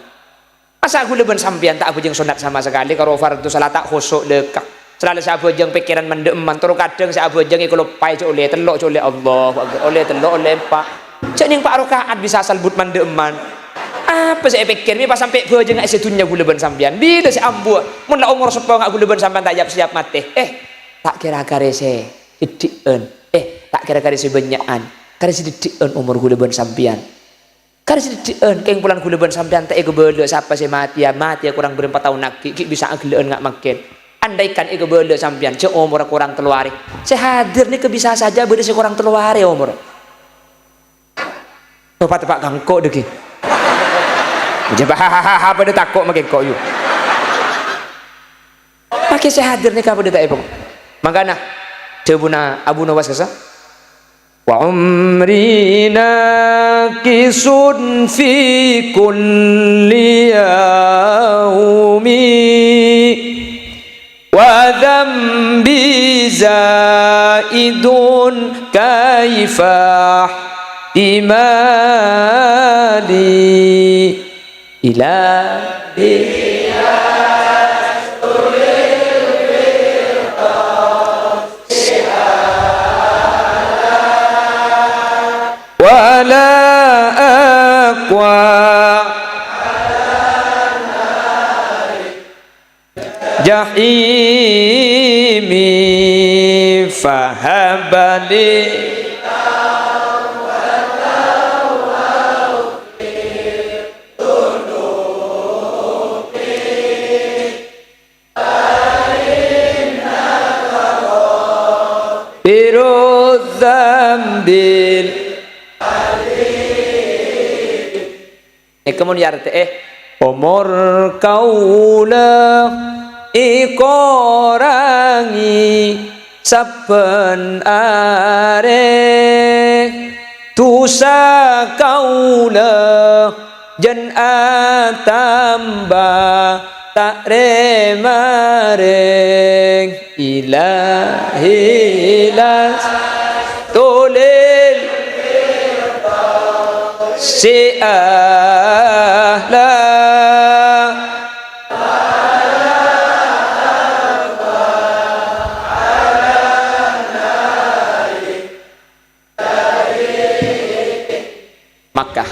Masa' ghulâ bân sampèyan ta' abhâjâng sonnat sama sakalè, karo fardhu salat ta' khusyu' lèka. Salalu sè abhâjâng pèkkèran mandhâ' emman, terro kadhâng sè abhâjâng èkaloppaè jhâ' ollè tello', jhâ' ollè Allahu Akbar, ollè tello', ollè empa'. Jhâ' nèng empa' raka'at bisa salbut mandhâ' emman. Apa sè èpèkkèr, mè' pas sampè' bhâjângnga sè dhunnya ghulâ bân sampèyan? Bilâ sè ambuwâ? Mon la omor seppo nga' ghulâ bân sampèyan ta' yap-sèyap matè. Eh, ta' kèra karè sè dhâddhi'ân. Eh, ta' kèra karè sè bânnya'an. Karè sè dhâddhi'ân omor ghulâ bân sampèyan. Karè sè dhâddhi'ân, kèng polana ghulâ bân sampèyan ta' èkabâlâ sapa sè matèya, matèya korang bârâmpa taon aghi', ghi' bisa aghellâ'ân nga' mangkèn. Andaikan èkabâlâ sampèyan, jhâ' omorra korang tello arè. Sè hadir nèka bisa saja bâdâ sè korang tello arè omorra. Teppa'-teppa' ka engko' dhâggi'. Jhâ' bâ-, ha-, ha-, ha-, ha-, padâ tako' makè engko', yu. Makè sè hadir nèka padâ ta' èpong. Mangkana, dhâbuna Abu Nawas kassa, "Wa umri naqisun fi kulli yaumi." Wa dzambi zaidun kaifa ihtimali ilahi. Wa la aqwa jahimi fahabali. sambil. Nèka mon èartè'è, omor kaulâ èkorangè sabbhân arè, dhusa kaulâ jân atamba ta' rè-marè. Ilahi la tulil si ahla. Maka,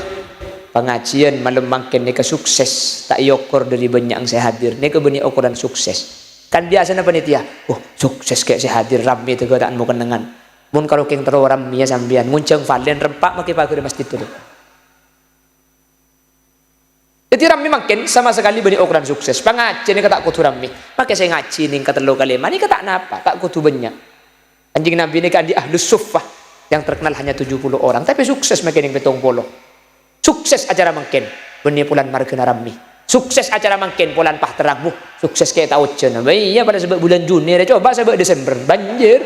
pangajiyân malem mangkèn nèka sukses, ta' èokor dhâri bânnya'na sè hadir. Nèka bânnè okoran sukses. Kan biyasana panitia, "Wah, sukses kè sè hadir, rammè tèghâ ta' mo kennengngan." Mon karo kèng terro rammè ya sampèyan, ngonjhâng valen rempa' makè paghâr masjid dulu. Dhâddhi rammè mangkèn sama sakalè bânnè okoran sukses. Pangajiyân nèka ta' kodhu rammè. Makè sè ngajhi nèng katello kalèma nèka ta' napa, ta' kodhu bânnya'. Kanjeng Nabi nèka andi' ahlus suffah yang terkenal hanya tujuh puluh orang, tapè sukses makè nèng pèttong polo. Sukses acara mangkèn, bânnè polana marghâna rammè. Sukses acara mangkèn, polana pas terrang. Wuh, sukses kè ta' ojhân. Bâ iyâ, padâ sabâ' bulân Juni rè, coba sabâ' Desember, banjir.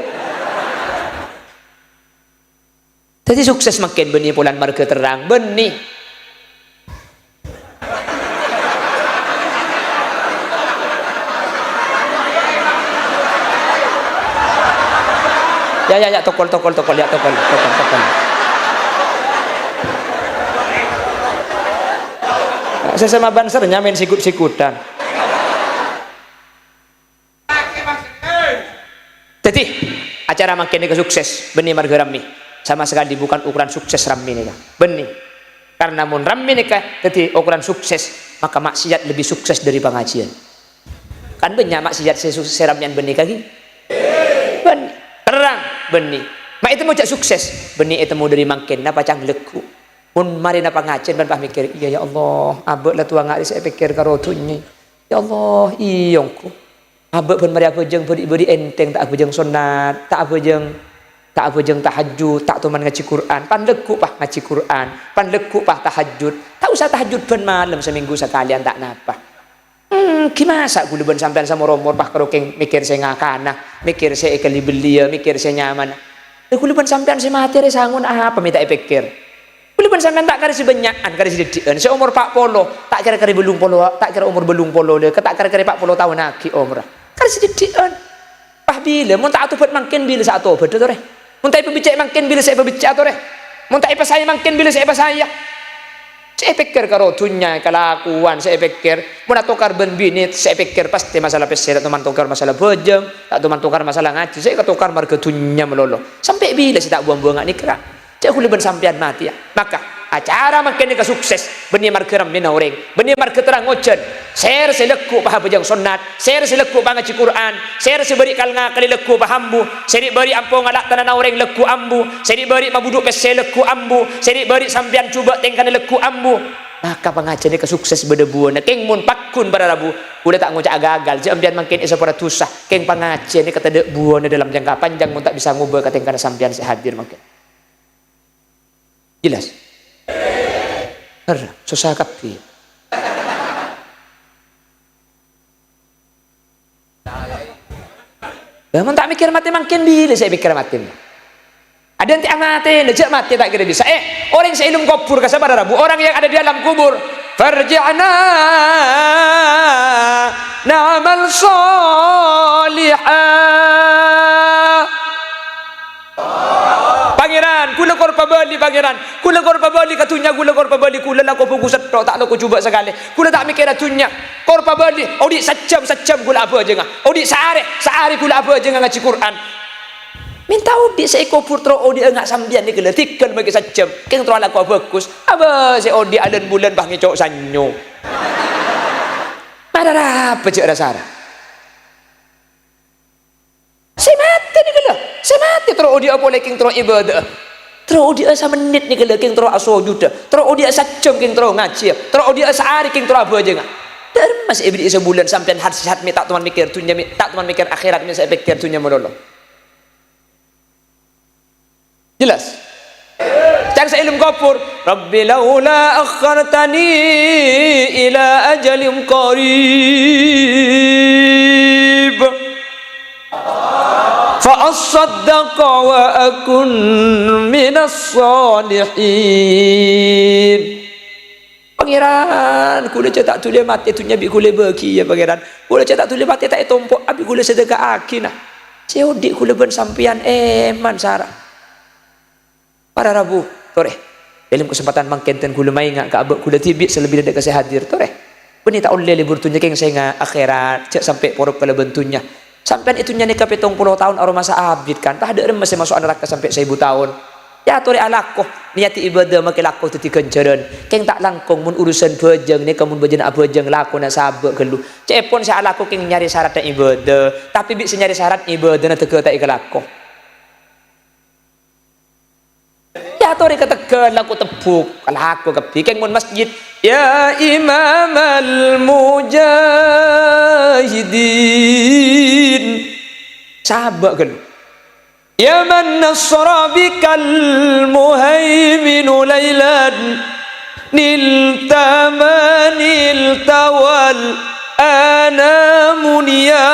Dhâddhi sukses mangkèn bânnè polana marghâ terrang, bânnè. Ya, ya, ya, tokol, tokol, tokol, ya, tokol, tokol, tokol. Sesama Banser nyamaèn sikut-sikutan. Dhâddhi, acara mangkèn nèka sukses, bânnè marghâ rammè. Sama sakalè bukan okoran sukses rammè nèka. Bânnè. Karna mon rammè nèka dhâddhi okoran sukses, maka maksiat lebbi sukses dhâri pangajiyân. Kan bânnya' maksiat sè su-, sè rammèyan bânnè kaghi? Bânnè. Terrang? Bânnè. Ma' ètemmo jhâ' sukses? Bânnè ètemmo dhâri mangkèn, napa cang lagghu'. Mon marèna pangajiyân bân pas mèkkèr, "Iyâ, ya Allah, abâ' la towa nga' rè sè èpèkkèr karo dhunnya. Ya Allah, iyâ ongghu." Abâ' bân marè abhâjâng bâri'-bâri' ènthèng, ta' abhâjâng sonnat, ta' abhâjâng, ta' abhâjâng tahajjud, ta' toman ngajhi Qur'an, pan lagghu' pas ngajhi Qur'an, pan lagghu' pas tahajjud, ta' osa tahajjud bân malem samènggu sakalèyan ta' napa. Hmm, ghi masa' ghulâ bân sampèyan saomor-omor pas karo kèng mèkkèr sè ngakana, mèkkèr sè èkali belliyâ, mèkkèr sè nyamana. Lha ghulâ bân sampèyan sè matè rè sangon apa mè' ta' èpèkkèr? Ghulâ bân sampèyan ta' karè sè bânnya'an, karè sè dhâddhi'ân. Sè omor pa' polo, ta' kèra-kèra bâllung polo, ta' kèra omor bâllung polo lè, ta' kèra-kèra pa' polo taon aghi' omorra. Karè sè dhâddhi'ân. Pas bilâ, mon ta' atobhât mangkèn bilâ sè atobhât, torè? Mon ta' èpabeccè' mangkèn bilâ sè èpabeccè', torè? Mon ta' èpasaè mangkèn bilâ sè èpasaè. Sè èpèkkèr karo dhunnya, kalakowan sè èpèkkèr. Mon atokar bân binè sè èpèkkèr, pastè masalah pèssè, ta' toman tokar masalah bhâjâng, ta' toman tokar masalah ngajhi, sè èkatokar marghâ dhunnya malolo. Sampè' bilâ sè ta' buwâng-buwângnga nèka, ra? Jhâ' ghulâ bân sampèyan matèya. Maka, acara mangkèn nèka sukses, bânnè marghâ rammèna orèng, bânnè marghâ terrang ojhân. Sèra sè lagghu' pas abhâjâng sonnat, sèra sè lagghu' pas ngajhi Qur'an, sèra sè bâri' kal-ngakalè lagghu' pas ambu, sè ri'-bâri' ampo ngala' tanana orèng lagghu' ambu, sè ri'-bâri' mabudhu' pèssè lagghu' ambu, sè ri'-bâri' sampèyan jhubâ' tèngkana lagghu' ambu. Maka pangajiyân nèka sukses bâdâ buwâna. Kèng mon pagghun para rabu, ghulâ ta' ngoca'a gagal, jhâ' sampèyan mangkèn èsapora dhusa. Kèng pangajiyân nèka tadâ' buwâna dalam jangka panjang mon ta' bisa ngobâ ka tèngkana sampèyan sè hadir mangkèn. Jelas? Herra, sossa kabbhi. Lah, mon ta' mèkkèr matè mangkèn, bilâ sè èpèkkèr matè? Adâ' ente' amatèna, jhâ' matè ta' kèra bisa. Eh, orèng sè è alam kobhur, ka sapa para rabu? Orang yang ada di alam kubur. Farji'na na'mal shaliha. Pangèran, ghulâ kor pabâli, Pangèran. Ghulâ kor pabâli ka dhunnya, ghulâ kor pabâli, ghulâ lako bhâghus sèttong, ta' lako jhubâ' sakalè. Ghulâ ta' mèkkèra dhunnya. Kor pabâli, odi' sajjhâm, sajjhâm ghulâ abhâjângnga. Odi' saarè, saarè ghulâ abhâjângnga ngajhi Qur'an. Mènta odi' sè è kobhur terro odi'â nga' sampèyan nèka la, tèghâl makè sajjhâm. Kèng terro alako abhâghus. Abâ sè odi' alân-bulân pas ngèco' sanyo. Mara rapa jhâ' ra-sara. Sè matè nèka la, sè matè terro odi'â polè kèng terro ibâdâ'â. Terro odi'â samennit nèka la kèng terro asojudâ. Terro odi'â sajjhâm kèng terro ngajhiyâ. Terro odi'â saarè kèng terro abhâjângnga. Dâremma sè èberri'i sabulân sampèyan hat-sehat mè' ta' toman mèkkèr dhunnya mè', ta' toman mèkkèr akhèrat mè' sè èpèkkèr dhunnya malolo. Jelas? Can sè èlem kobhur, "Rabbi laula akhartani ila ajalin qarib, fa assaddaqa wa akun minas shalihin." Pangèran, kaulâ jhâ' ta' dhuli matè, dhunnya bi' kaulâ bâgiyâ, Pangèran. Kaulâ jhâ' ta' dhuli matè, ta' ètompo' bi' kaulâ sadheka'aghi, nah. Sè odi' kaulâ bân sampèyan èman, sara. Para rabu, torè. Dâlem kasempadhân mangkèn dhân kaulâ maènga' ka abâ' kaulâ dhibi' sè lebbi dâ' ka sè hadir, torè. Bânnè ta' ollè lebur dhunnya kèng sènga' akhèrat, jhâ' sampè' porop kalabân dhunnya. Sampèyan è dhunnya nèka pèttong polo taon aromasa abit, kan? Tadâ' remma sè maso'a naraka sampè' saèbu taon. Yâ, torè alako, niyati ibadah make lako dhâddhi ghânjhârân. Kèng ta' langkong mon urusan bhâjâng nèka, mon bhâjânna abhâjâng lakona sabâ' ghâllu. Ca'èpon sè alako kèng nyarè saratna ibadah, tapè bi' sè nyarè sarat ibadahna dhâgghâ ta' èkalako. Yâ, torè ka tegghâl, lako tebbhuk, kalako kabbhi. Kèng mon masjid, "Ya Imamal Mujahidin." Sabâ' ghâllu. "Ya man nasara bikal muhaiminu lailan, nilta ma nilta wal anamu niyamu."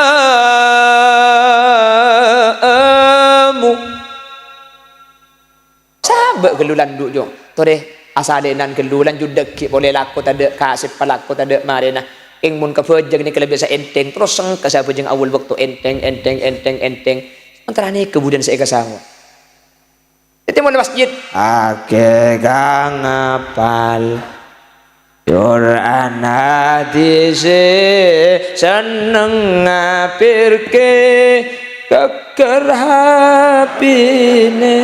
Sabâ' ghâllu landu', Jo. Torè asalènan ghâllu, lanjut dhâggi' polè lako tadâ' kasèppa, lako tadâ' marèna. Kèng mon ka bhâjâng nèka lebbi saènthèng, terros sengka sè abhâjâng awwal bâkto ènthèng, ènthèng, ènthèng, ènthèng. Sementara nèka budiyân sè èkasango. Dhâddhi mon masjid, akè kang apal. Qur'an hadis senneng ngapirke geger hapine.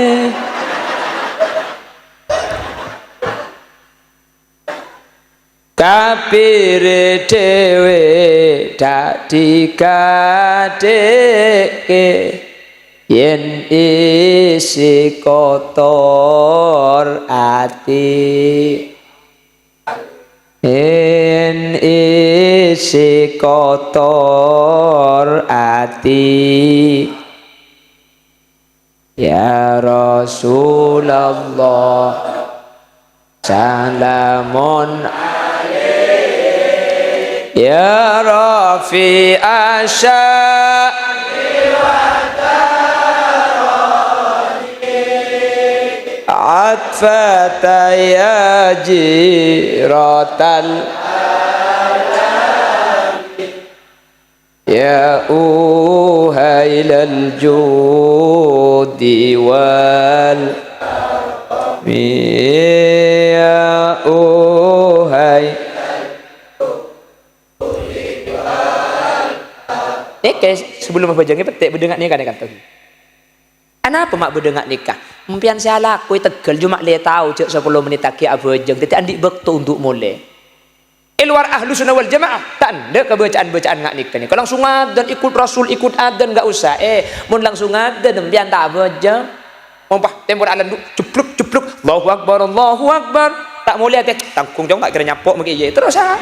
Kapire dhewe dak digadekke yen isi kotor ati. Yen isi kotor ati, ya Rasulullah, salamun alaik, ya Rafi asya. Atfata ya jiratal, ya uhailal judi wal, ya uhai. Nèka, sabellunna abhâjâng, pètè' bâdâ nga' nèka, nèka, kantos. Anapa ma' bâdâ nga' nèka? Empèyan sè alako è tegghâl, jhâ' ma' lè tao jhâ' sapolo mennit aghi' abhâjâng, dhâddhi andi' bâkto untuk molè. È lowar Ahlussunnah wal Jamaah, ta' endâ' ka bâcaan-bâcaan nga' nèka, nèka. Langsung adzan, ikut Rasul, ikut adzan, nggak usah. Eh, mon langsung adzan, empèyan ta' abhâjâng. Mompah, tempor alandu', jebluk, jebluk, Allahu Akbar, Allahu Akbar. Ta' molè atè, tanggung jawab, ta' kèra nyapo' mangkè iyâ. Terros, ah.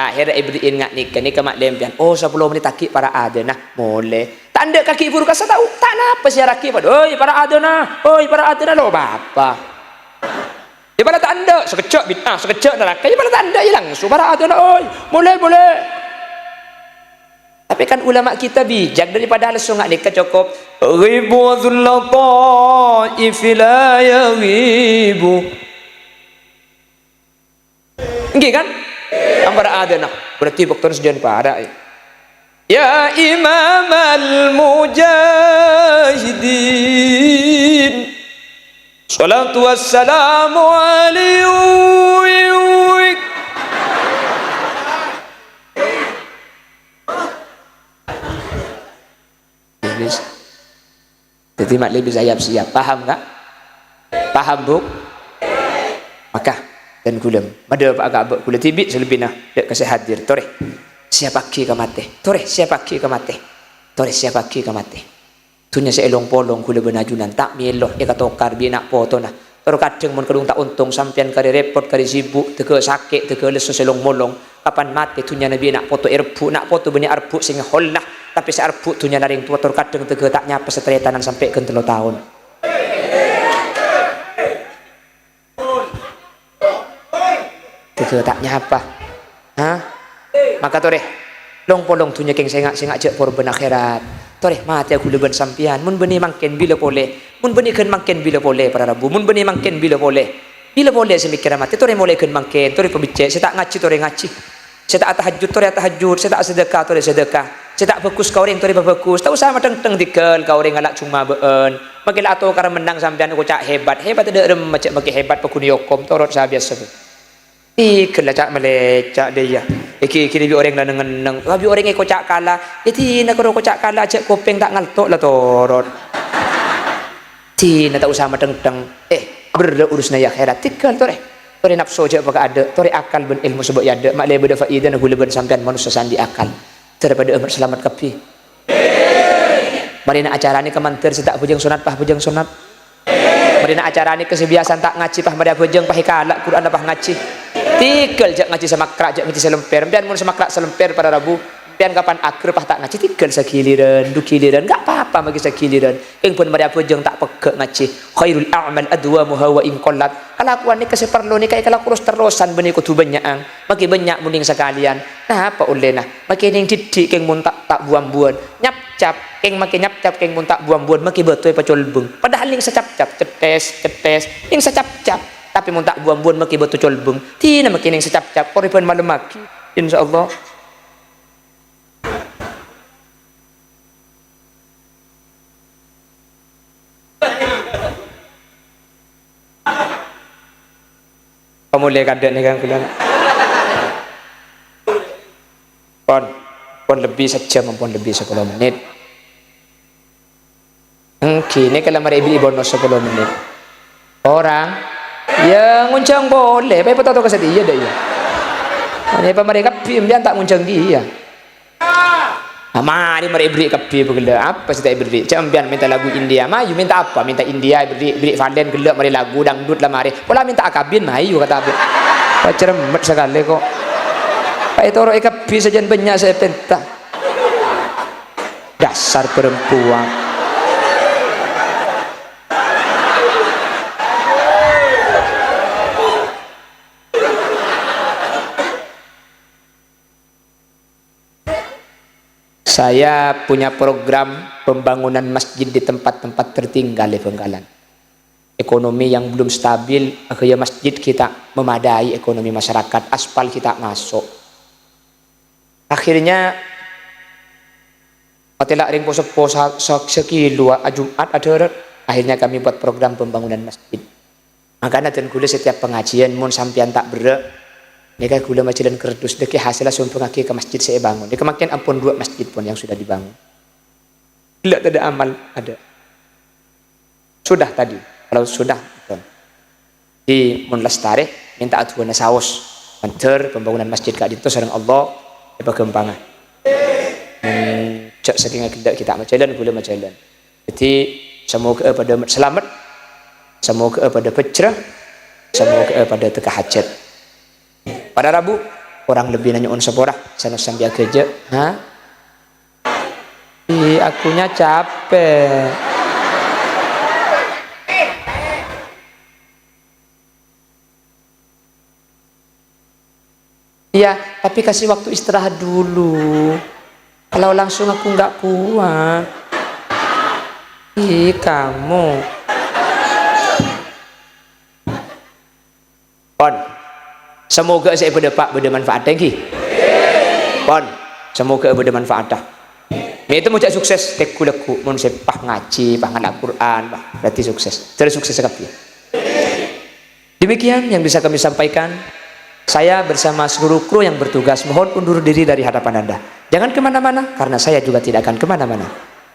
Akhèrra èberri'in nga' nèka, nèka ma' lèmpèyan. Oh, sapolo mennit aghi' para adzanna, molè. Ta' endâ' kaghi' buru kassa' tao, ta' napa sè araghi padâ, "Oi, para adzanna, oi, para adzanna," lo, bapa. Yâ, pala ta' endâ', sakejjhâ' bid'ah, sakejjhâ' naraka, yâ, pala ta' endâ', yâ, langsung, "Para adzanna, oi, molè, molè." Tapè kan ulama kita bijak, daripada lesso nga' nèka cokop, "Ghibu wa dhullu taifi la yaghibu." Èngghi, kan? Ampara adzanna. Berarti bâktona sajân para', ya. Ya Imamal Mujahidin. Shalatu wassalamu alaik. Iblis. Dhâddhi, ma' lebbi siap-siap. Paham, Ka'? Paham, Bu? Maka, dân ghulâ, madhâpa'a ka abâ' ghulâ dhibi' salebbina, dâ' ka sè hadir. Torè, siappaghi ka matè. Torè, siappaghi ka matè. Torè, siappaghi ka matè. Dhunnya sè èlong-polong ghulâ bân ajunan ta' mèlo èkatokar bi' na' potona. Tor kadhâng mon kadhung ta' ontong sampèyan karè rèpot, karè sibuk, dâgâ sakè', dâgâ lesso sè long-molong. Kapan matè dhunnyana bi' na' poto èrebbhu', na' poto bânnè arebbhu' sè ngaholla. Tapè sè arebbhu' dhunnyana rèng towa, tor kadhâng tèghâ ta' nyapa sataretanan sampè' ghân tello taon. Tèghâ ta' nyapa. Hah? Maka torè, long-polong dhunnya kèng sènga', sènga' jhâ' porbhâna akhèrat. Torè, matèya ghulâ bân sampèyan. Mon bânnè mangkèn bilâ polè. Mon bânnè ghân mangkèn bilâ polè, para rabu. Mon bânnè mangkèn bilâ polè. Bilâ polè sè mèkkèrra matè, torè molaè ghân mangkèn, torè pabeccè'. Sè ta' ngajhi, torè ngajhi. Sè ta' atahajjud, torè atahajjud. Sè ta' asadhâka, torè sadhâka. Sè ta' bhâghus ka orèng, torè pabhâghus. Ta' osa mathèngthèng tèghâl ka orèng ngala' jhung mabâ'ân. Makè la atokara mennang sampèyan koca' hebat. Hebat dâ' remma jhâ' makè hebat pagghun èokom. Torot sè biyasa bhâi. Tèghâl la ca'-malecca' dâ' iyâ. Èghighiri bi' orèng la neng-enneng. Wa bi' orèng èkoca' kala. Yâ dinah karo koca' kala jhâ' kopèng ta' ngalto' la torot. Dinah ta' osa mathèngthèng. Eh, berrâ' urusanna è akhèrat. Tèghâl torè. Torè napso jhâ' pakaadâ'. Torè akal bân èlmo sabâ' è adâ'. Ma' lè bâdâ faèdana ghulâ bân sampèyan manossa sè andi' akal. Dârâbâdâ amat salamet kabbhi. Marèna acarana ka mandhâr sè ta' abhâjâng sonnat, pas abhâjâng sonnat. Marèna acarana ka sè biyasana ta' ngajhi, pas marè abhâjâng, pas èkala' Qur'anna, pas ngajhi. Tèghâl jhâ' ngajhi sè makra', jhâ' ngajhi sè lèmpèr. Empèyan mon sè makra' sè lèmpèr para rabu, empèyan kapan aghâr pas ta' ngajhi, tèghâl saghiliran, dhu ghiliran, enggak apa-apa maghi saghiliran. Kèng bân marè abhâjâng ta' pegghâ' ngajhi. Khairul a'mal adwamuha wa in qallat. Kalakowan nèka sè parlo nèka èkalako ros-terrosan bânnè kodhu bânnya'an. Maghi bânnya' mon nèng sakalèyan. Napa ollèna? Makè nèng dhiddhi' kèng mon ta', ta' bu-ambuwân. Nyapcap, kèng makè nyapcap kèng mon ta' bu-ambuwân makè bâto èpacolbâng. Padahal nèng sacapcap, cettès, cettès, nèng sacapcap. Tapè mon ta' bu-ambuwân makè bâto colbâng. Dinah makè nèng sacapcap, korè bân malem maghi. Insyaallah. Pamolè kadâ' nèka ghulâ. Pon, pon lebbi sajjhâm, pon lebbi sapolo mennit. Èngghi, nèka la marè èberri' bonus sapolo mennit. Orèng, yâ ngonjhâng polè, bhâi patoto ka satèya dâ' iyâ. Nèka marè kabbhi, empèyan ta' ngonjhâng kèya. Ah, marè, marè èberri' kabbhi bhâghellâ. Apa sè ta' èberri'? Jhâ' empèyan mènta lagu India. Mayu mènta apa? Mènta India èberri', èberri' Valen ghellâ' marè lagu dangdut la marè. Pola mènta akabin, mayu kata abit. Pacermet sakalè ko'. Pas ètoro'è kabbhi sajân bânnya' sè èpènta. Dasar perempuan. Saya punya program pembangunan masjid di tempat-tempat tertinggal di Bangkalan. Ekonomi yang belum stabil, akhirnya masjid kita memadai ekonomi masyarakat, aspal kita masuk. Akhirnya, patela' rèng po-seppo sa-, sa-, sakilo a-, Jumat adhârât. Akhirnya kami buat program pembangunan masjid. Makana dân ghulâ setiap pengajian, mon sampèyan ta' berrâ', nèka ghulâ majhâlân kardus, dhâggi' hasèlla sombhângaghi ka masjid sè èbângon. Nèka mangkèn ampon duwâ' masjid pon yang sudah dibangun. Ghellâ' tadâ' amal, adâ'. Sudah tadi, kalau sudah, betul. Dhâddhi, mon lastarè, mènta adu'âna saos. Mandhâr pembangunan masjid ka'dinto sareng Allah èpaghâmpanga. Hmm, jhâ' sakènga ghellâ' ghi' ta' majhâlân, ghulâ majhâlân. Dhâddhi, samoghâ'â padâ salamet, samoghâ'â padâ bhâjrâ, samoghâ'â padâ tekka hajat. Para rabu, korang lebbina nyo'on sapora, sanaos sampè' aghâjâ', ha? Ih, akunya capek. Iya, tapi kasih waktu istirahat dulu. Kalau langsung aku nggak kuat. Ih, kamu. Pon. Samoghâ sè èpadâpa' bâdâ manfaatta, èngghi? Pon. Samoghâ bâdâ manfaatta. Mè' ètemmo jhâ' sukses, teggu-lagghu. Mon sè pas ngajhi, pas ngala' Qur'an, pas dhâddhi sukses. Dhâddhi sukses kabbhi. Demikian yang bisa kami sampaikan. Saya bersama seluruh kru yang bertugas mohon undur diri dari hadapan Anda. Jangan kemana-mana, karena saya juga tidak akan kemana-mana.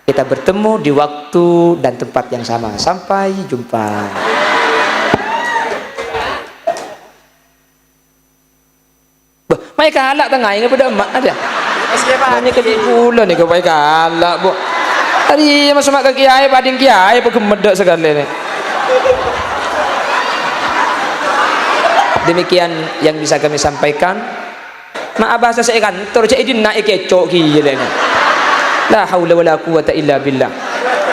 Kita bertemu di waktu dan tempat yang sama. Sampai jumpa. Bâh, mayu kala' tengnga, èngghi padâ emma', adâ. Nanya ka bi' kaulâ nèka, mayu kala', Bu. Arèya maso' ma' ka kiyaè, pading kiyaè, paghemmeddhâ sakalè nè. Demikian yang bisa kami sampaikan. Ma' abhâsa sè è kantor, jhâ' è dinna' èkèco' kèya lè nè. La haula wala quwwata illa billah.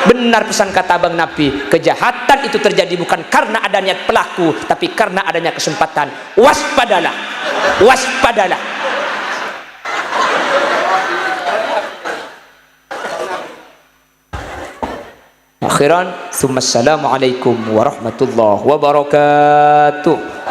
Benar pesan kata Bang Nabi, kejahatan itu terjadi bukan karena ada niat pelaku, tapi karena adanya kesempatan. Waspadalah. Waspadalah. Akhiran, tsumma assalamualaikum warahmatullahi wabarakatuh.